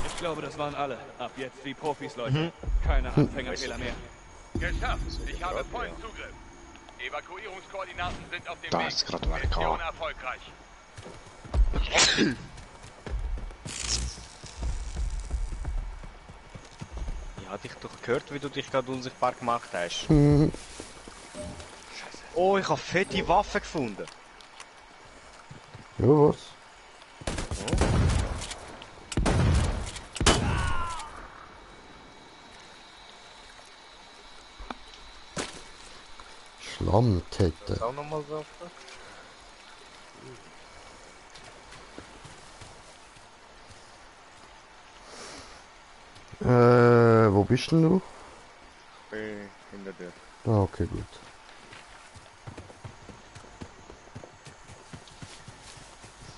Ich glaube, das waren alle. Ab jetzt wie Profis, Leute. Keine Anfängerfehler mehr. Geschafft! Ich habe vollen Zugriff. Evakuierungskoordinaten sind auf dem Da Weg. ist gerade wer Mission gehabt. erfolgreich. Ich hab dich doch gehört, wie du dich gerade unsichtbar gemacht hast. Hm. Oh, ich hab fette Waffen gefunden. Ja, was? Schlammkette. Auch nochmal Waffen? Wo bist denn du? Ich bin hinter dir. Ah, okay, gut.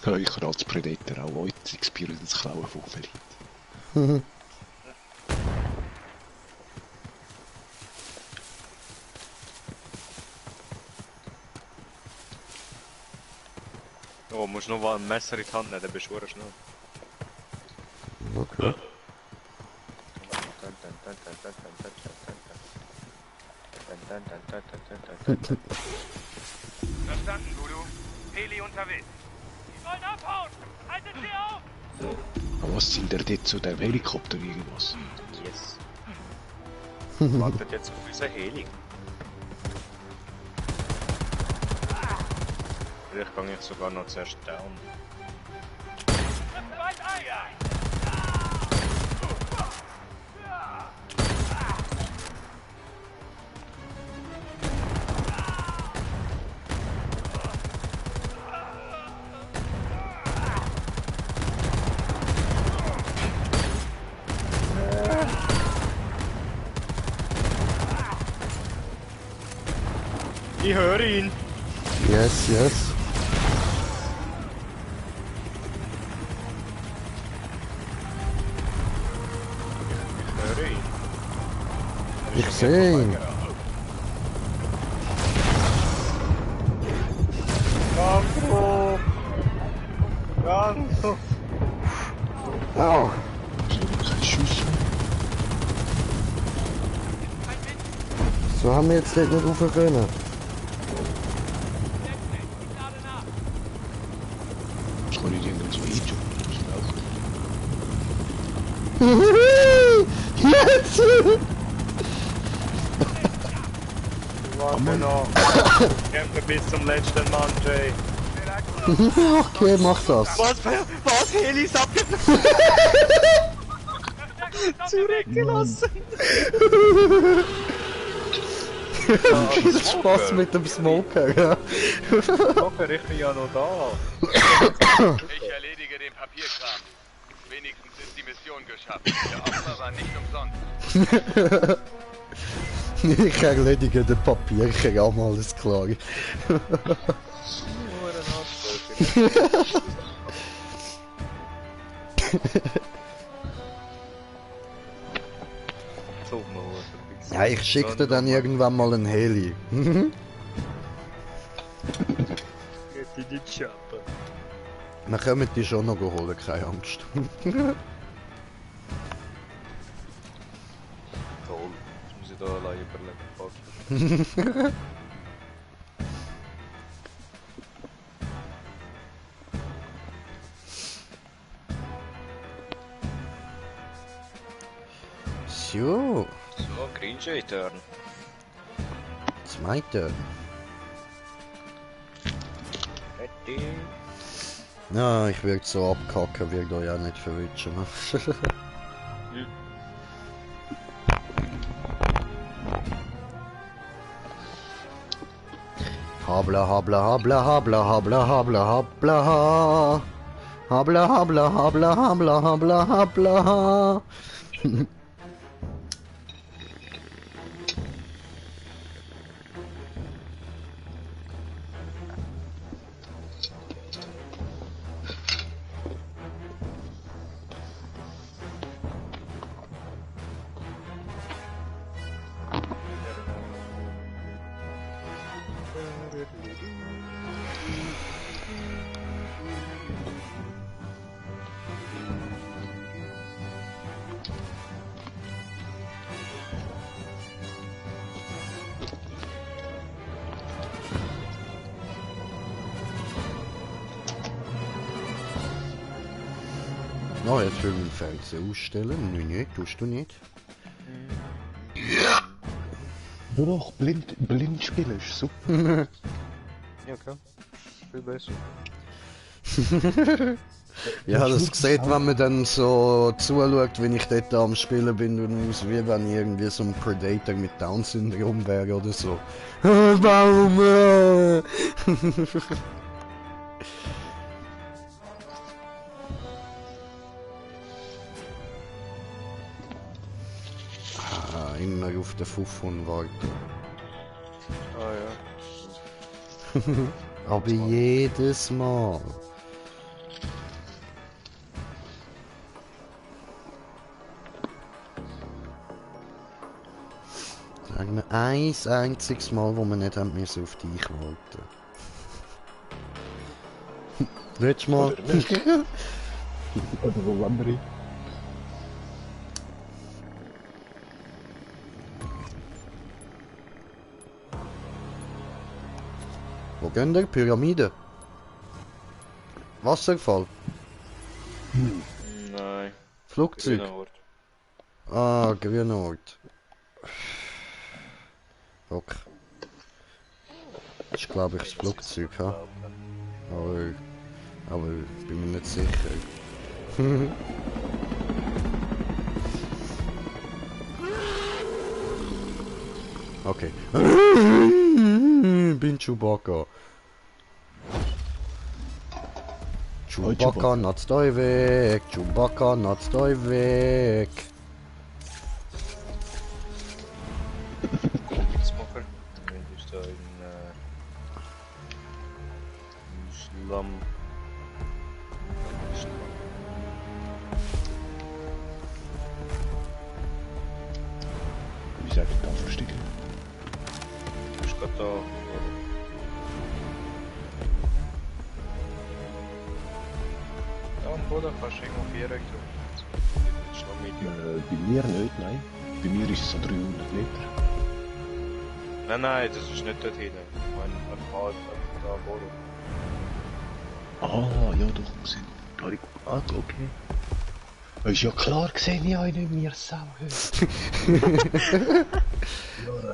Ja, ich kann als Predator auch heute Experience klauen von Verlieb. Oh, musst noch mal ein Messer in die Hand nehmen, dann bist du schnell. Okay. Verstanden, Voodoo. Heli unterwegs. wollen abhauen! Haltet sie auf! Aber was sind der dort zu dem Helikopter irgendwas? Yes. Wartet jetzt auf unser Heli. Vielleicht kann ich sogar noch zuerst down. Weit ein! Ich höre ihn! Yes, yes. Ich höre ihn! Ich sehe ihn. Gango! Gango! Au. Kein Schuss. So haben wir jetzt dort nicht rauf können. Was kann ich denn so hinschauen? Jetzt! Warte noch! Kämpfe bis zum letzten Mann, Jay! Okay, mach das. Was? Helis abgeflogen! Zurückgelassen! Viel Spaß mit dem Smoker, ja. Smoker, ich bin ja noch da! Ich erledige den Papierkram. Wenigstens ist die Mission geschafft. Der Opfer war nicht umsonst. Ich erledige den Papierkram, alles klar. Ja, ich schick dir dann irgendwann mal ein Heli. Geht in die Chappe. Wir können die schon noch holen, keine Angst. Toll. Jetzt muss ich da allein überleben. So, So, Green Jay Turn. zweiter. Ready? Ja, ich würde so abkacken, wird euch auch nicht verwünschen. Ne? Habla habla habla habla habla habla habla habla habla habla habla habla habla. Oh, jetzt will ich den Fernseher ausstellen. Nein, nicht, tust du nicht. Nur noch blind spielen ist super. Ja, klar. Viel besser. Ja, das sieht, wenn man dann so zuschaut, wenn ich dort am Spielen bin und aus, wie wenn ich irgendwie so ein Predator mit Down-Syndrom wäre oder so. Warum? Immer auf den Fuffon warten. Ah ja. Aber jedes Mal. Sagen wir ein einziges Mal, wo wir nicht haben müssen auf dich warten. Letztes Mal. Oder wo andere. Wo gehen der? Pyramide? Wasserfall? Nein. Flugzeug? Grüner Ort. Ah, grüner Ort. Okay. Das ist glaube ich das Flugzeug, ha? Aber ich bin mir nicht sicher. Okay. Bin Chewbacca. Chewbacca, not stoi weg. Chewbacca, not stoi weg. Smoker. Wenn du da in Slum. Wie sag ich da verstecken? Du bist gerade da. Ja, am Boden kannst du irgendwo 4 Richtung. Das ist noch Medium. Bei mir nicht, nein. Bei mir ist es so 300 Meter. Nein, das ist nicht dort hinten. Ich meine, einfach da am Boden. Ah, ja doch, muss ich. Ah, okay. Ist ja klar gesehen, ich habe nicht mehr Sau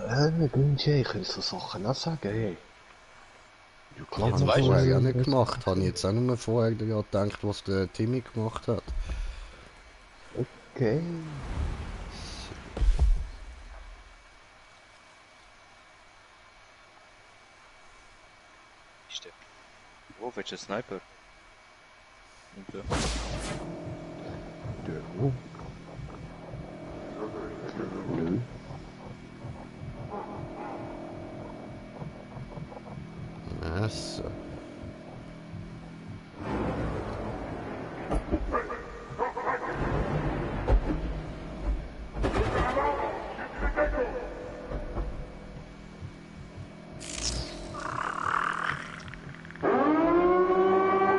Ja, Günsche, ich kann so Sachen auch sagen, hey. Ja klar, Das habe ich vorher ja nicht gemacht. Habe ich jetzt auch nur vorher gedacht, was der Timmy gemacht hat. Okay. Ist der? Wo willst du einen Sniper? Und da. Ja. Nö. Also.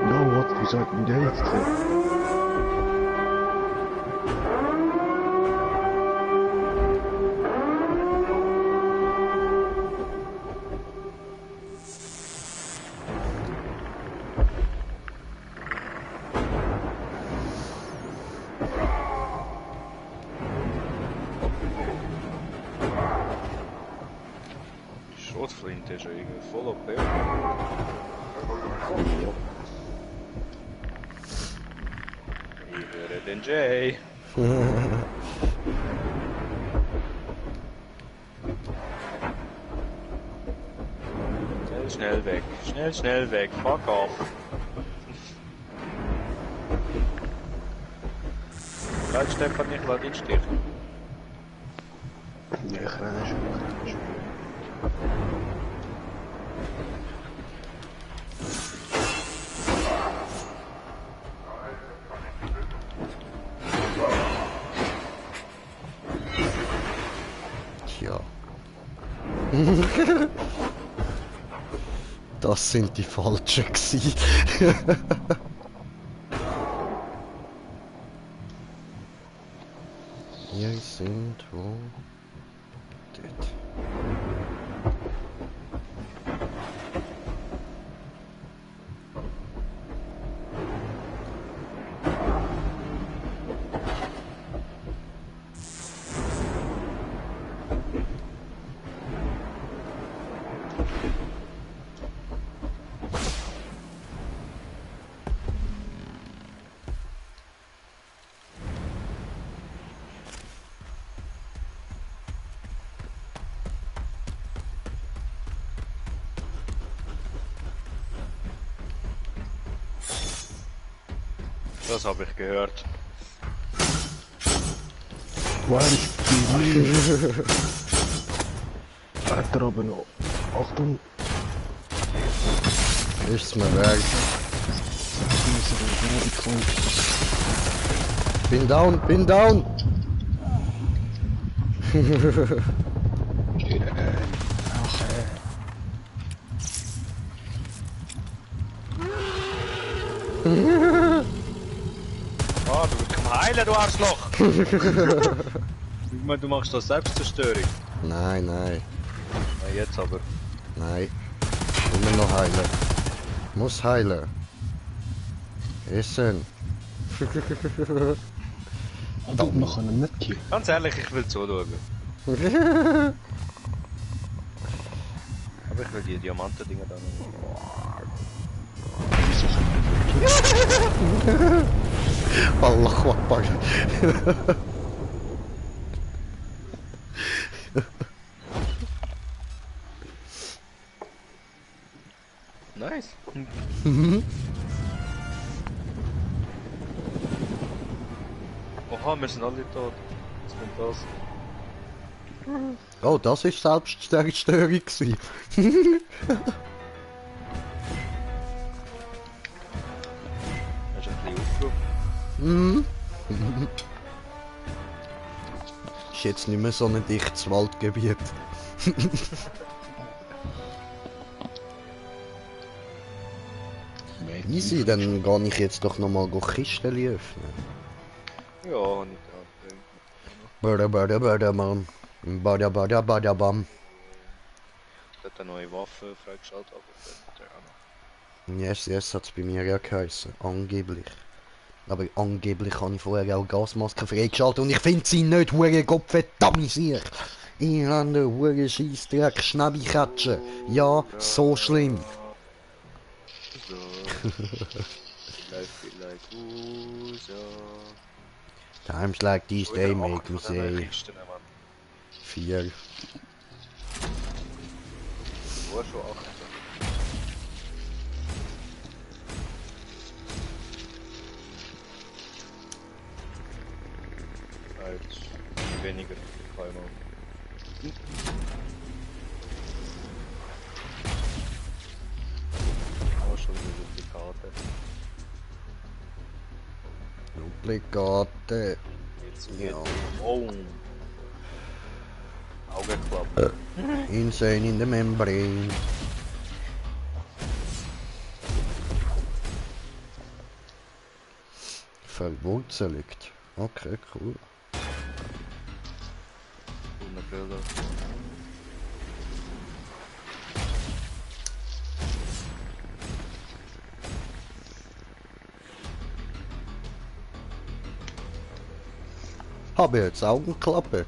Ja, wie sollten wir der jetzt drin? Schrotflinte ist ja irgendwie voll OP. Ich höre den Jay. Schnell weg. Schnell weg. Fuck off. Bleib Stefan nicht, lass ihn stehen. Ja, ich renne schon. Tja. Das sind die falschen gewesen. Wir sind wo? Dort. Das habe ich gehört. Hat er aber noch. Achtung! Ist's mir wert. Bin down, bin down! Ah, du komm heilen, du Arschloch! Ich meine, du machst das Selbstzerstörung. Nein, Ja, jetzt aber. nein. Immer noch heilen. Muss heilen. Essen. Aber man kann ihn nicht killen. Ganz ehrlich, ich will zuschauen. Aber ich will die Diamanten-Dinger da nicht. Wieso kann man ihn nicht Allah Akbar. Nice. Oha, wir sind alle tot. Was kommt das? Oh, das ist Selbstzerstörung gewesen. Hast du ein bisschen aufgerufen? Mhm. Ist jetzt nicht mehr so ein dichtes Waldgebiet. killen? Easy, dann gehe ich jetzt doch nochmal Kisten öffnen. Ja, nicht gerade. Bada bada bada man. Bada bada bada bam. Ich hätte eine neue Waffe freigeschaltet, aber das ja auch noch. Yes, yes, hat's bei mir ja geheißen. Angeblich. Aber angeblich habe ich vorher auch Gasmasken freigeschaltet und ich finde sie nicht, hure Gottverdammt. Ich habe den hure Scheissdreck Schnäbikatschen. Ja, so schlimm. So. Vielleicht so. Times like these, they make me say. Kisten, Mann. 4. Du hast schon 8. Halt weniger Keimer. Auch schon wieder Duplikate. Duplikate. Jetzt Ja. Oh. Augenklappe. Insane in the membrane. Verwurzelt. Okay, cool. Ohne Bilder. Habe jetzt Augenklappe.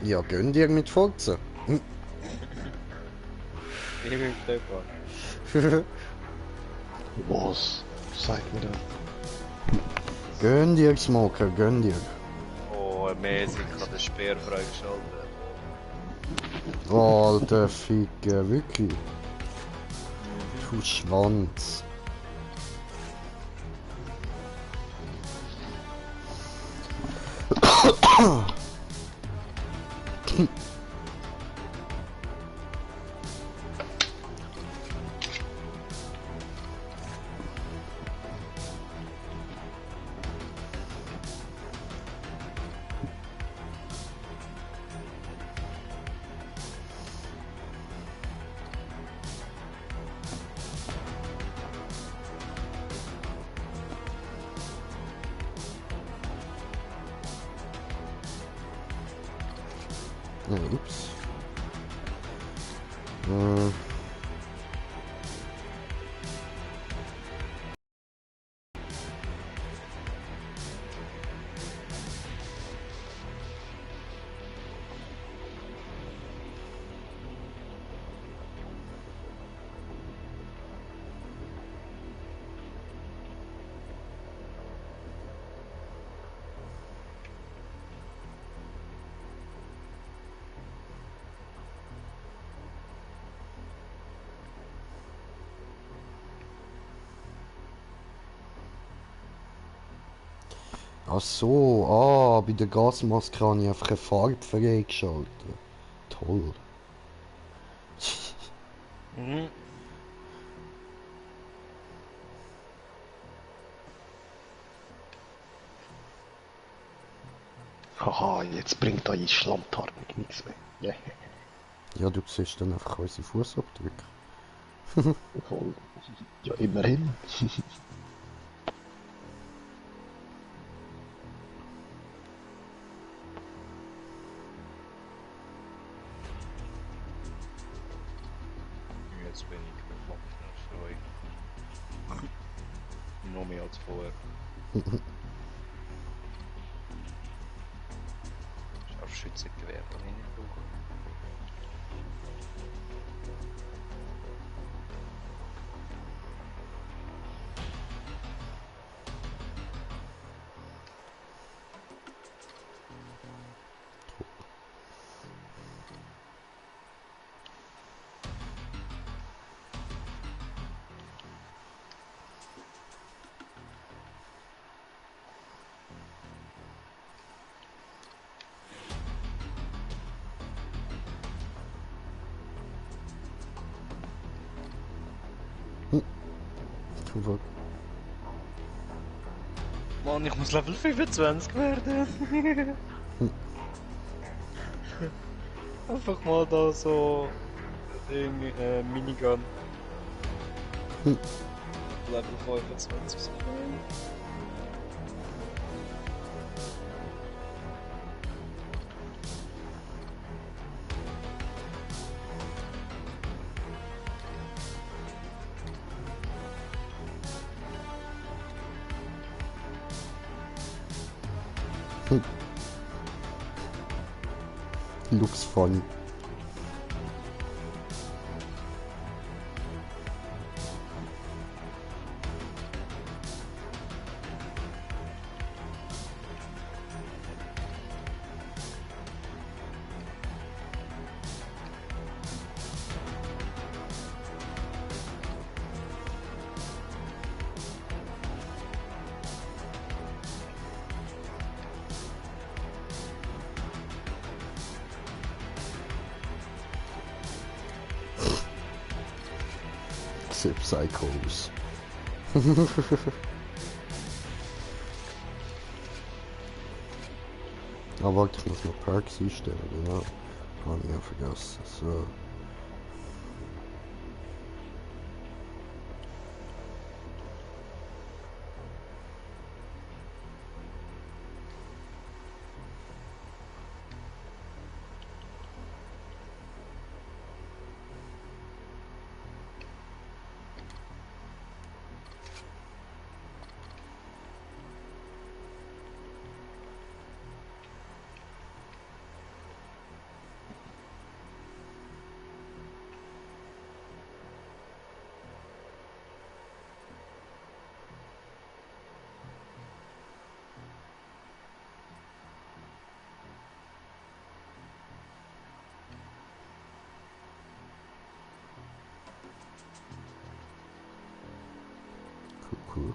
Ja, gönn dir mit Furzen. Ich bin Stefan. Was? Sag mir das. Gönn dir, Smoker, gönn dir. Oh, amazing, ich habe den Speer freigeschaltet. Oh, alter Ficker, wirklich. Du Schwanz. Ups. Ach so, bei der Gasmaske habe ich einfach eine Farbe freigeschaltet. Toll. Mhm. Haha, jetzt bringt eure Schlammtarnung nichts mehr. Yeah. Ja, du siehst dann einfach unsere Fußabdrücke. Voll. Ja, immerhin. noch mehr als vorher. Scharfschützengewehr kann ich nicht brauchen. Mann, ich muss Level 25 werden. Einfach mal da so Minigun. Level 25 so. Looks fun. Psychos. Ah, warte, ich muss noch Perks einstellen, genau. Habe ich ja vergessen. So. Cool.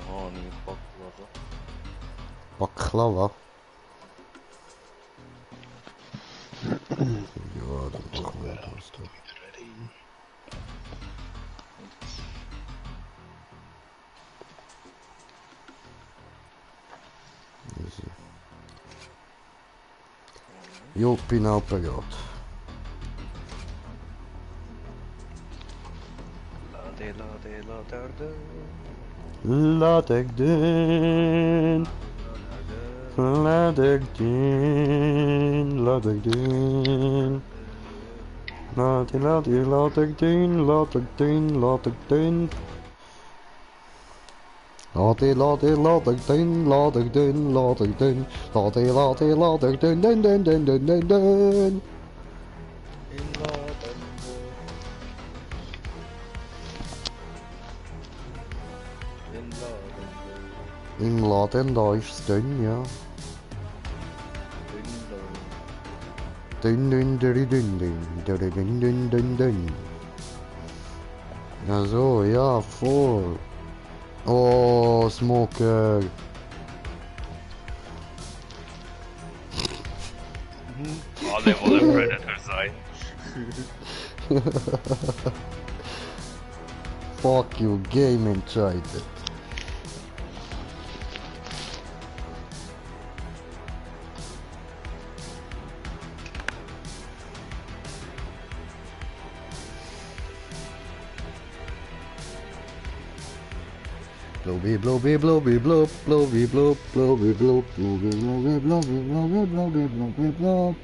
Ja, nicht Baklava. Baklava. Ja, dann machen wir das doch. Easy. Jo, bin auch bereit. Laat ik doen. Laat ik doen. Laat ik doen. Laat ik doen. Laat ik doen. Laat ik doen. Laat ik doen. Laat ik doen. Laat ik doen. Laat ik doen. Laat ik doen. Laat ik doen. Laat ik doen. Dun. Inladen, da ist es dünn, ja. Dünn. Ja so, ja, voll. Oh, Smoker. Alle wollen Predator sein. Fuck you, game entscheidet. Blobi, blobi, blobi, blob, blobi, blob, blobi, blob, blobi, blobi, blobi, blobi, blobi, blobi, blob.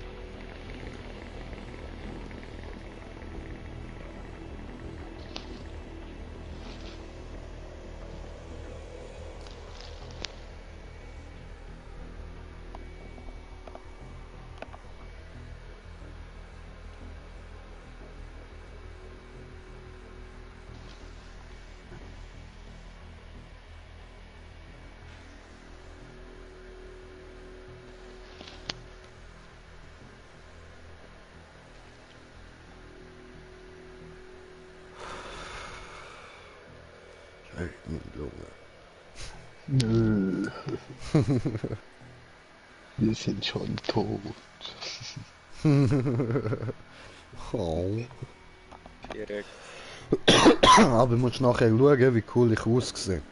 Nö. Wir sind schon tot. Oh. Direkt. Aber du musst nachher schauen, wie cool ich aussehe.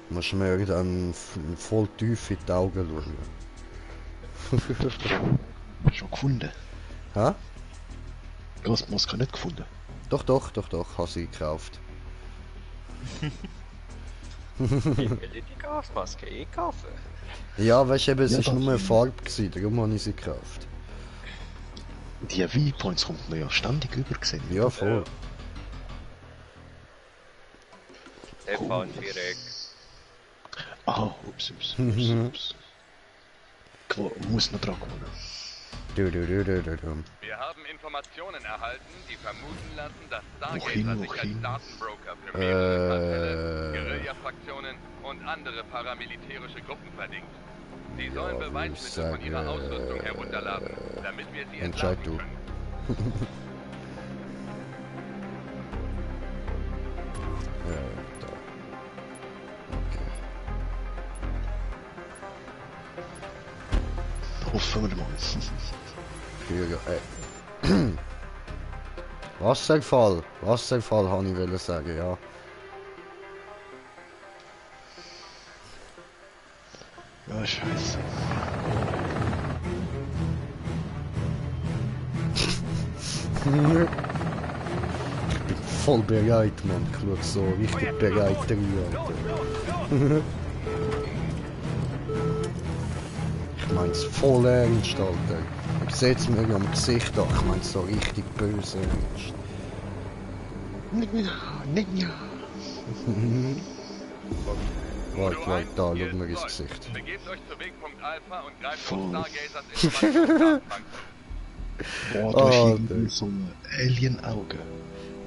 Musst du mir dann voll tief in die Augen schauen. Schon gefunden. Hä? Gasmaske nicht gefunden. Doch, habe sie gekauft. Ich will die Gasmaske kaufen. Ja, weißt du, eben, es Ja, ist das nur eine stimmt. Farbe gewesen, darum habe ich sie gekauft. Die V-Points kommt mir ja ständig übergesehen. Ja, voll. Stefan und Direkt. Ah, ups. Muss noch dran kommen. Du. Wir haben Informationen erhalten, die vermuten lassen, dass Stargazer sich als Wohin? Datenbroker für mehrere Kartelle, Guerilla-Fraktionen und andere paramilitärische Gruppen verdingt. Sie sollen würde ich Beweismittel von ihrer sagen, Ausrüstung herunterladen, damit wir sie entscheid entlarven du. können. Da. Okay. Hoffen wir mal. Wasserfall habe ich wollen sagen, ja. Ja, scheiße. Ich bin voll bereit, Mann. Ich schau so richtig bereit rein, Alter. Ich mein's voll ernst, Alter. Ich seh's mir am Gesicht an. Ich mein's so richtig böse ernst. Ninja. Warte, da, schau Hier mir ist ins Zeug. Gesicht. Begebt euch zu Wegpunkt Alpha und greift Voll. auf Stargazers Informationsdatenbank. Boah, da ist Oh, irgendwie so ein Alien-Auge. Ah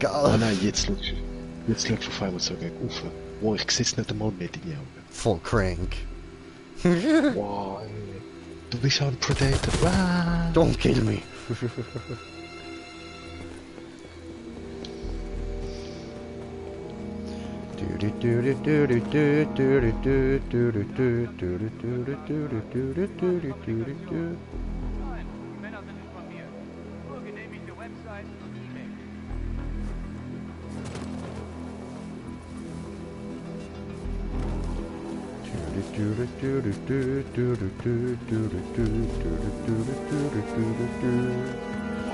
Geil. nein, jetzt schaust du auf einmal so gegen rauf. Boah, ich seh's nicht einmal mit in die Augen. Voll crank. Boah, ey. Du bist auch ein Predator. Ah. Don't kill me. Nein, die Männer sind nicht von mir. Nur genehmigte Websites und E-Mails.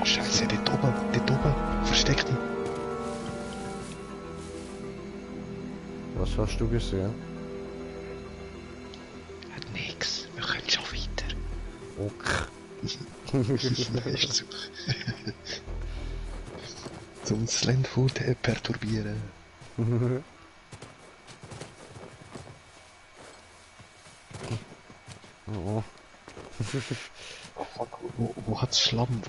Oh Scheiße, dort oben. Versteck dich. Was hast du gesehen? Hat nix. Wir können schon weiter. Okay. Ist so. Zum Slendfoot perturbieren. Oh. Wo hat's Schlamm?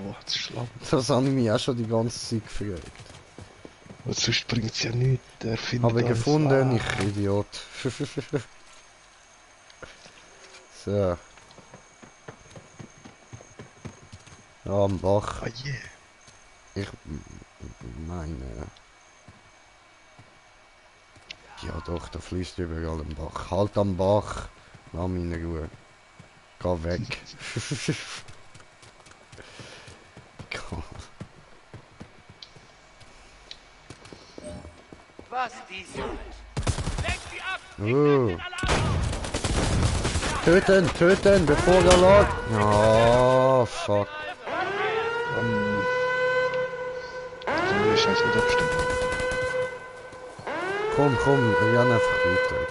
Das habe ich mich auch schon die ganze Zeit gefragt. Und sonst bringt's ja nichts. Der findet Habe ich alles. gefunden, Ah. ich Idiot. So. Ja, am Bach. Ah yeah. Ich meine. Ja doch, da fließt überall ein Bach. Halt am Bach. Lass mich in Ruhe. Geh weg. Gott. Was dies? Lenkt sie ab! Oh. Töten, bevor er lädt. Oh, fuck. Sollen wir Scheiß nicht abstimmen? komm, wir haben einfach weiter.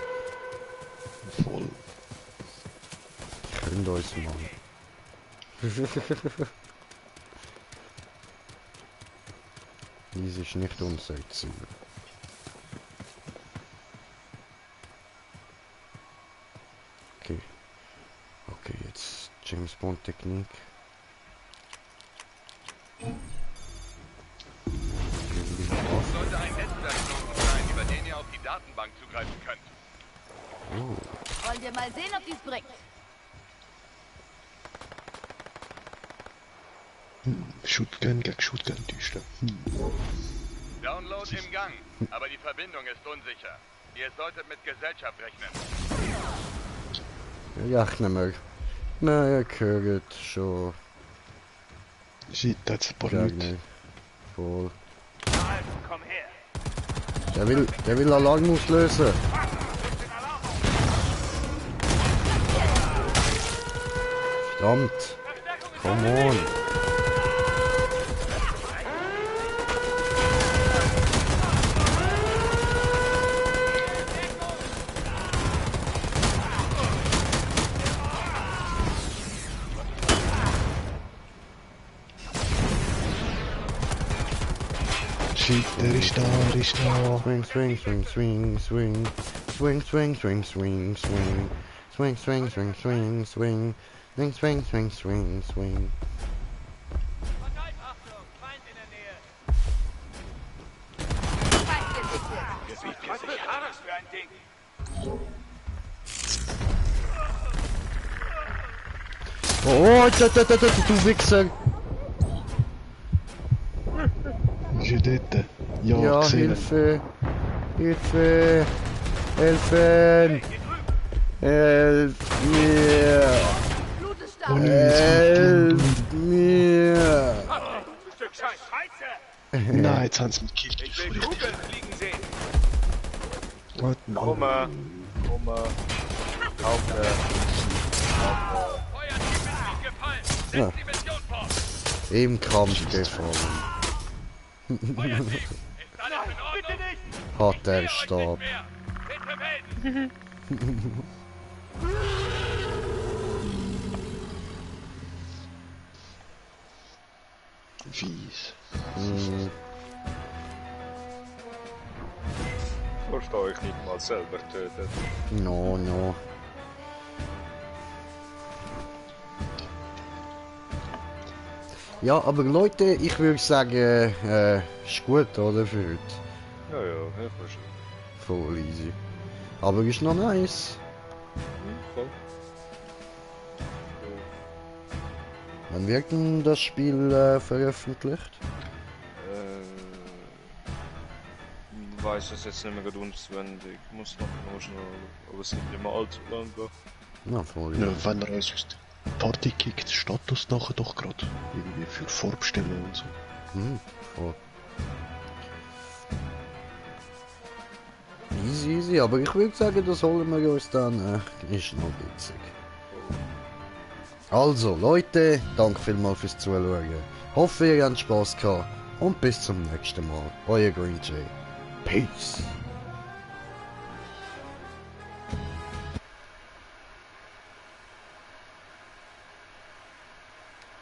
Voll. Könnt uns mal. Dies ist nicht unser Ziel. Okay. Okay, jetzt James Bond Technik. Es sollte ein Netzwerkknoten sein, über den ihr auf die Datenbank zugreifen könnt. Wollen wir mal sehen, ob dies bringt. Shotgun gegen Shotgun täuschen. Download im Gang, aber die Verbindung ist unsicher. Ihr solltet mit Gesellschaft rechnen. Rechnen wir. Wir hören schon. Shit, that's a paar Sag Leute. nicht. Voll. Also, komm her. Der will Alarm auslösen. Verdammt. Come on. Shit, der ist da. Swing, swing, swing, swing, swing. Swing, swing, swing, swing, swing. Swing, swing, swing, swing, swing. Swing, swing, swing, swing, swing. Achtung, Feind in der Nähe. Feindgesichtet. Was war das für ein Ding? Oh, du Wichser! Ist er dort? Ja, Ja, gesehen. Hilfe! Hilfe! Helfen! Helf mir! Blut ist Oh stark. nein, Helf mir! Stück Scheiße. Nein, jetzt haben sie mich gekillt. Ich will Kugeln fliegen sehen. What? No. Komme. Auf Euer Team ist nicht gefallen. Setzt Ja. die Mission fort. Im Kampf gefallen. Euer Team, ist alles in Ordnung? Bitte nicht. Hat er Euch Stab. nicht mehr. Bitte melden. Fies. Hm, Verstehe euch nicht mal selber töten. no, no. Ja, aber Leute, ich würde sagen, ist gut, oder? Für heute. Ja, ja, ich verstehe. Voll easy. Aber ist noch nice. Voll. Wann wird denn das Spiel veröffentlicht? Ich weiß es jetzt nicht mehr gerade auswendig. Ich muss noch schnell, aber es nicht immer allzu lang gehen. Na, voll Ja, easy. wenn er uns aus der Party kickt, Status nachher doch gerade. Irgendwie für Vorbestellen und so. Hm, voll. Easy, easy, aber ich würde sagen, das holen wir uns dann. Ist noch witzig. Also, Leute, danke vielmals fürs Zuschauen. Hoffe, ihr habt Spaß gehabt und bis zum nächsten Mal. Euer Green Jay. Peace.